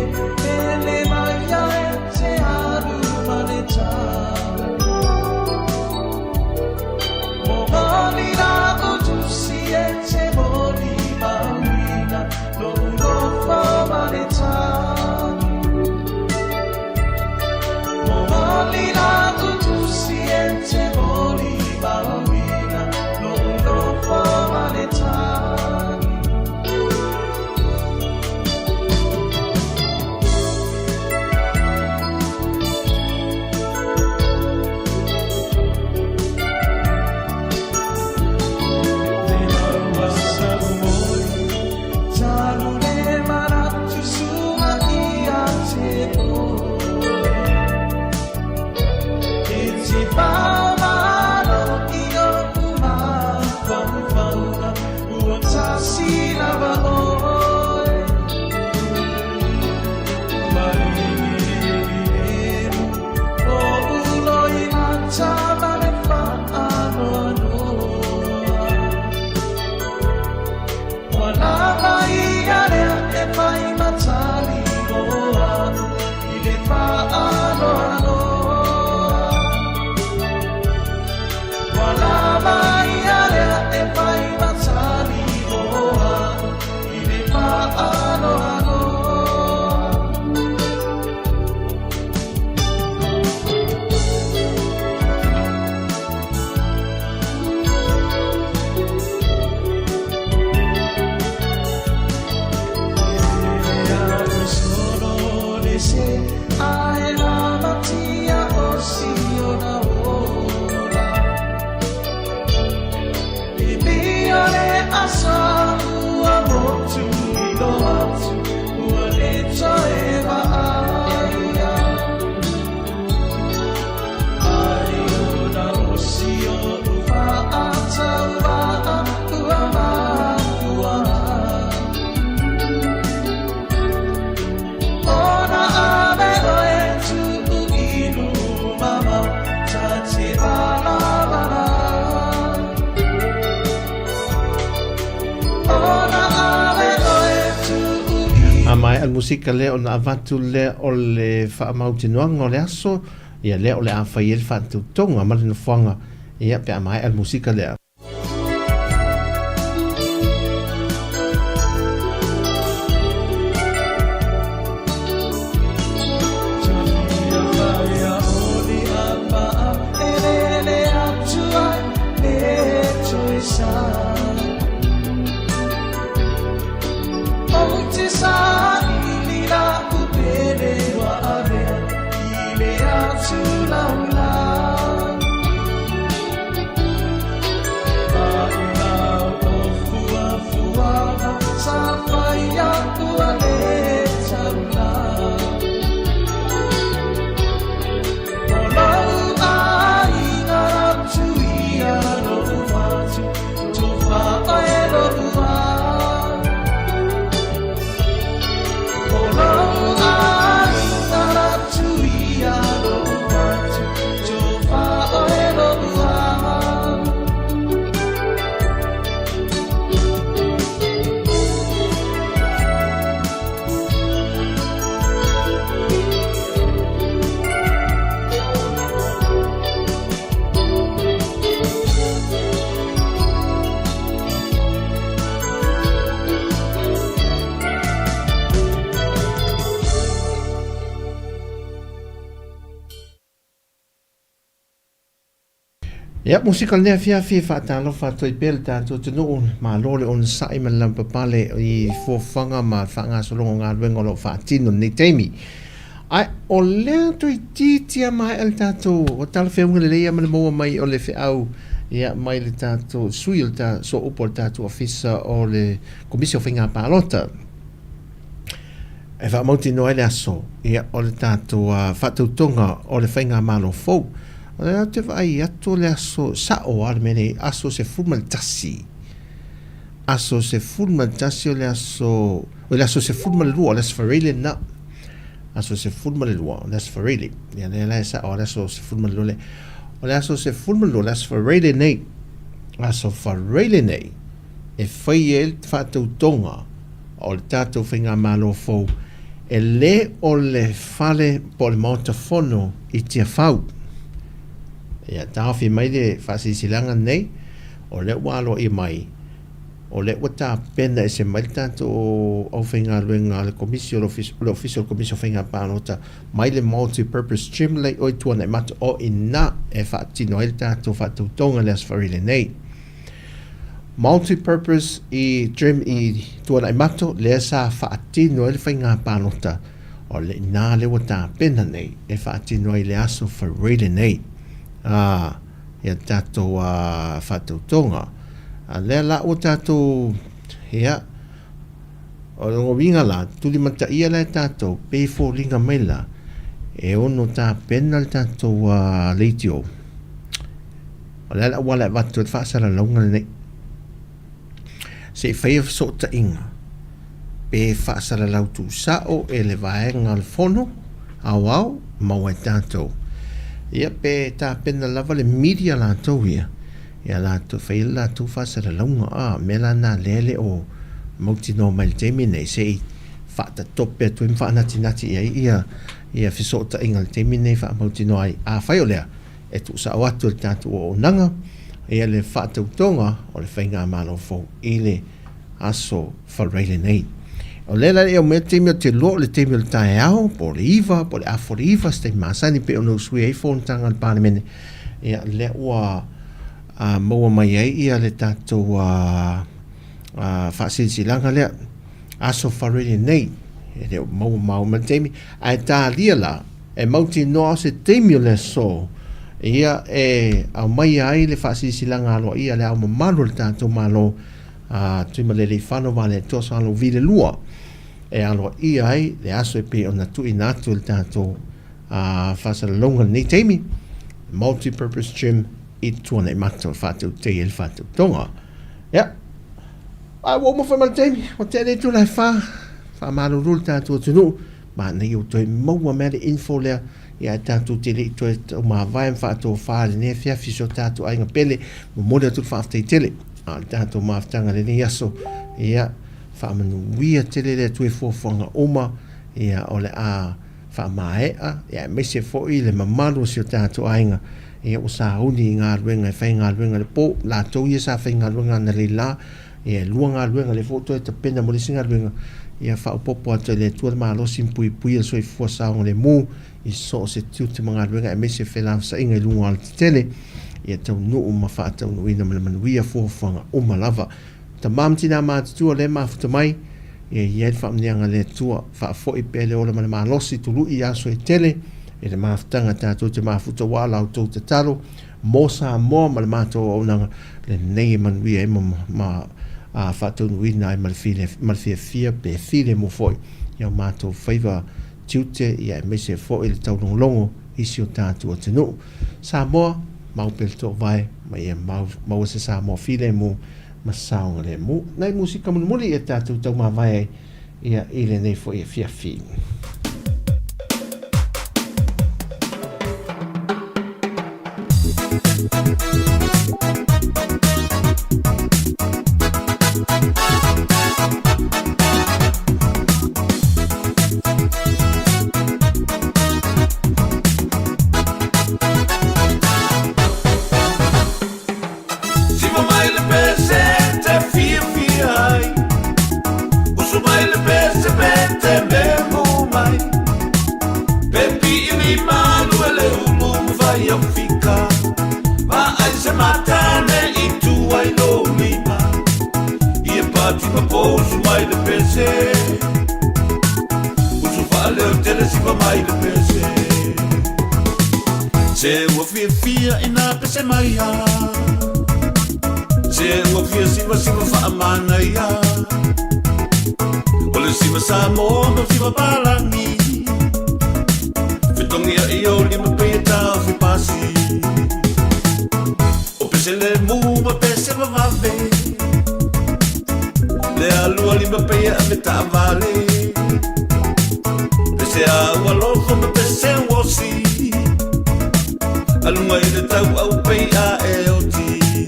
[SPEAKER 7] A maea le musika lea ona avatu lea o le faamautinoaga o le aso, ia lea o le a fai ai le faatautoga ma le nofoaga, ia pe a maea le musika lea. Ia, musika lenei afiafi e faatalofa atu ai pea le tatou atunuu, malo le onosai ma le lavapapale i fuafuaga ma le faagasologa o galuega o lo o faatino i lenei taimi. Ae o lea toeitiiti lava maea le tatou, ua talafeauga lelei lava ma le maua mai o le feau ia mai le tatou sui o le ta, sooupu o le tatou Ofisa o le Komisi o Faiga Palota. E faamautinoa ai le aso ia o le tatou faatautoga o le faigamalo fou. O lea ou te vaai atu o le aso sa'o lava le mea nei, aso 11. Aso 11 o le aso, o le aso 12 o le aso Faraile lena. Aso 12 o le aso Faraile. Ia lea la e sa'o le aso 12 le. O le aso 12 o le aso Faraile nei. Aso Faraile nei e fai ai le faatautoga o le tatou faigamalo fou e lē o le fale po o le Maota Fono i Tiafau. Ia taofi mai le faasilasilaga lenei, o lea ua aloaia mai, o lea ua tapena ese mai le tatou aufaigaluega a le Komisi o le Ofisa, le Ofisa o le Komisi o Faiga Palota mai le Multi-Purpose Gym lea i o i Tuanaimato, o i ina e faatino ai le tatou faatautoga i le Aso Faraile nei. Multi-purpose i Gym i Tuanaimato lea sa faatino ai le faiga palota o le ina lea ua tapena nei e faatino ai le aso Faraile nei a ia tatou faatautoga. A lea la ua tatou ia o lona uiga la tulimataia la e tatou pe foliga mai la e ono tapena le tatou leitio. O le a le auala e avatu ai le faasalalauga lenei? Se i faia fesootaiga pe faasalalau tuusao e le vaega o le Fono Aoao maua e tatou. Ia pe tapena lava le media latou ia, ia latou faia le latou faasalalauga. A mea la na lea e le o mautinoa mai i le taimi lenei se i faatatope atu ai ma faanatinati i ai ia ia fesootaiga i le taimi lenei e faamautinoa ai. Afai o lea, e tuusao atu e le tatou auaunaga ia le faatautoga o le faigamalo fou i le aso Faraile nei. O lea la e aumai le taimi o te lua o le taimi o le taeao, po o le 9, po o le afa o le 9, se taimi masani pei ona usuia ai fonotaga a le Palemene. Ia, lea ua maua mai ai ia le tatou faasilasilaga lea, aso Faraile nei. E le o maua maua mai le taimi, ae talia la, E mautinoa o se taimi o le aso ia e aumaia ai le faasilasilaga aloaia a Le Ao Mamalu o le tatou Malo a Tuimalealiifano Vaaletoa Sualauvi le Lua e aloaia ai le aso e pei ona tuuina atu e le tatou faasalalauga i lenei taimi, Multi-Purpose Gym. i Tuanaimato e faatautei ai le faatautoga. Ia, ae ua uma foi ma le taimi, ua tea le itula e fa, faamalulu le tatou atunuu, manaia ua toe maua mai le info lea, ia ae tatou te le i toe taumavae ma faatofa i lenei afiafi i si o tatou aiga pele, momoli atu le faafetai tele a le tatou mafutaga i lenei aso, ia, faamanuia tele le Atua i fuafuaga uma, ia, o le a faamaea, ia aemaise foi le mamalu o si o tatou aiga, ia ua sauni i galuega e faigaluega i le po, latou ia sa faigaluega analeila, ia e lua galuega lea foi ua toe tapena mo le isi galuega, ia faaopoopo atu e le Atua le malosi ma puipuia le soifua saogalemu i so o se tiute ma galuega aemaise felafosaiga i luga o alatetele, ia taunuu ma faataunuuina ma le manuia fuafuaga uma lava. Tama ma tina matutua lea e mafuta mai, ia i ai le faamanuiaga a le Atua, faafoi pea le ola ma le malosi, tului aso e tele i le mafutaga tatou te mafuta aua la outou tatalo mo Samoa ma le matou auaunaga lenei e manuia ai ma, ma a, faataunuuina ai ma le file, ma le fiafia pe filemu foi i o matou faiva tiute ia aemaise foi le taulogologo i si o tatou atunuu. Samoa, mau pea le toovae ma ia mau, maua se Samoa filemu ma saogalemu. Nai musika mulimuli e tatou taumavae ai ia i lenei foi afiafi.
[SPEAKER 1] Siva mai le pese te fiafia ai Usu mai le pese pe te memo mai Pe piili malu e le ulu mawhai au fika Ma ai se matane i tu ai lo lima I e pati ma pousu mai le pese Usu whaaleo tele siva mai le pese Se ua fiafia i nā pese mai a Se ua fia siva siva whaamanaia O le siva Samoa ma siva Palangi Fetongia i o lima pei e tau fi pasi O pese le mu ma pese vavave Le alua lima pei e ave taavale Pese a ua lofo ma pese uosi Alunga i le tau au pei a e oti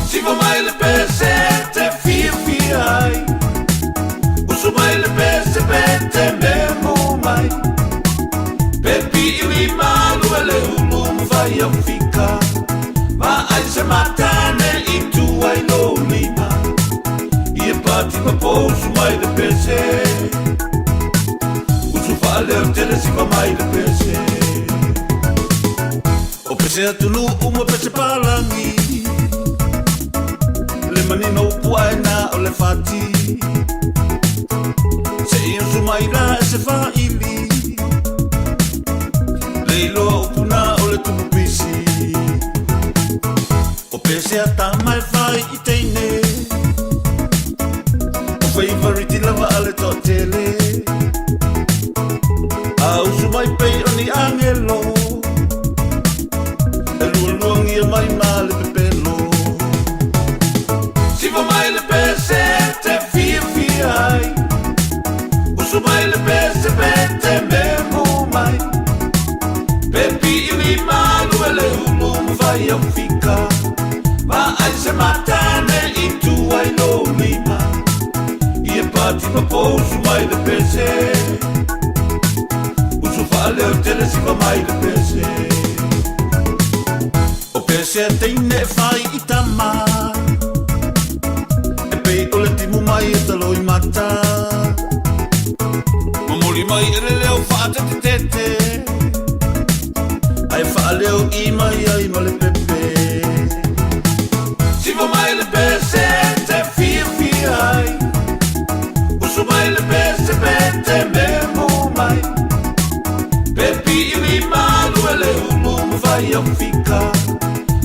[SPEAKER 1] Siva mai le pese te fiafia ai Usu mai le pese pe te memo mai Pe piili malu e le ulu ma vai au fika Ma ai se matane i tu ai lo lima I e pati ma pousu mai le pese Usu whaaleo tele siva mai le pese O pese atunuu ma pese palangi Le manino upu ae na o le fati Se i usu mai la e se whaili Le iloa upu na o le tupu pisi O pese a tama e whai i teine O favorite lava a le toatele A usu mai pei o ni angelo E lualuangia mai ma le pepelo Siva mai le pese te fiafia ai Usu mai le pese pe te memo mai Pe piili malu e le ulu ma vai au fika Ma ai se matane i tu ai lo lima I e pati ma pousu mai le pese Usu whaaleo tele siva mai le pese O pese a teine e whai i tama E pei o le timu mai e talo i mata Mamoli mai e le leo whaatetetete Ai whaaleo i mai ai ma le pepe Siva mai le pese te fiafia ai Usu mai le pese pe te memo mai Pe piili malu e le ulu ma vai au fika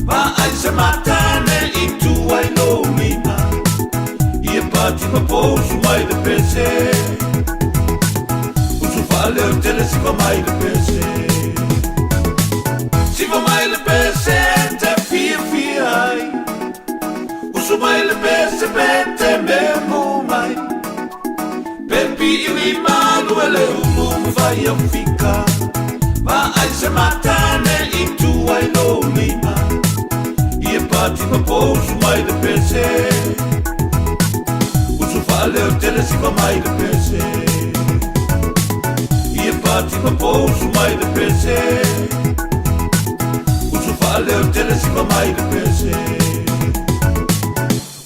[SPEAKER 1] Ma ai se matane i tu ai lo lima I e pati ma pousu mai le pese Usu whaaleo tele siva mai le pese Siva mai le pese Afika. Vaai se matane i tua i lou lima. Ia pati ma pousu mai le pese. Usu faaleo tele siva mai le pese. Ia pati ma pousu mai le pese. Usu faaleo tele siva mai le pese.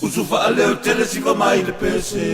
[SPEAKER 1] Usu faaleo tele siva mai le pese.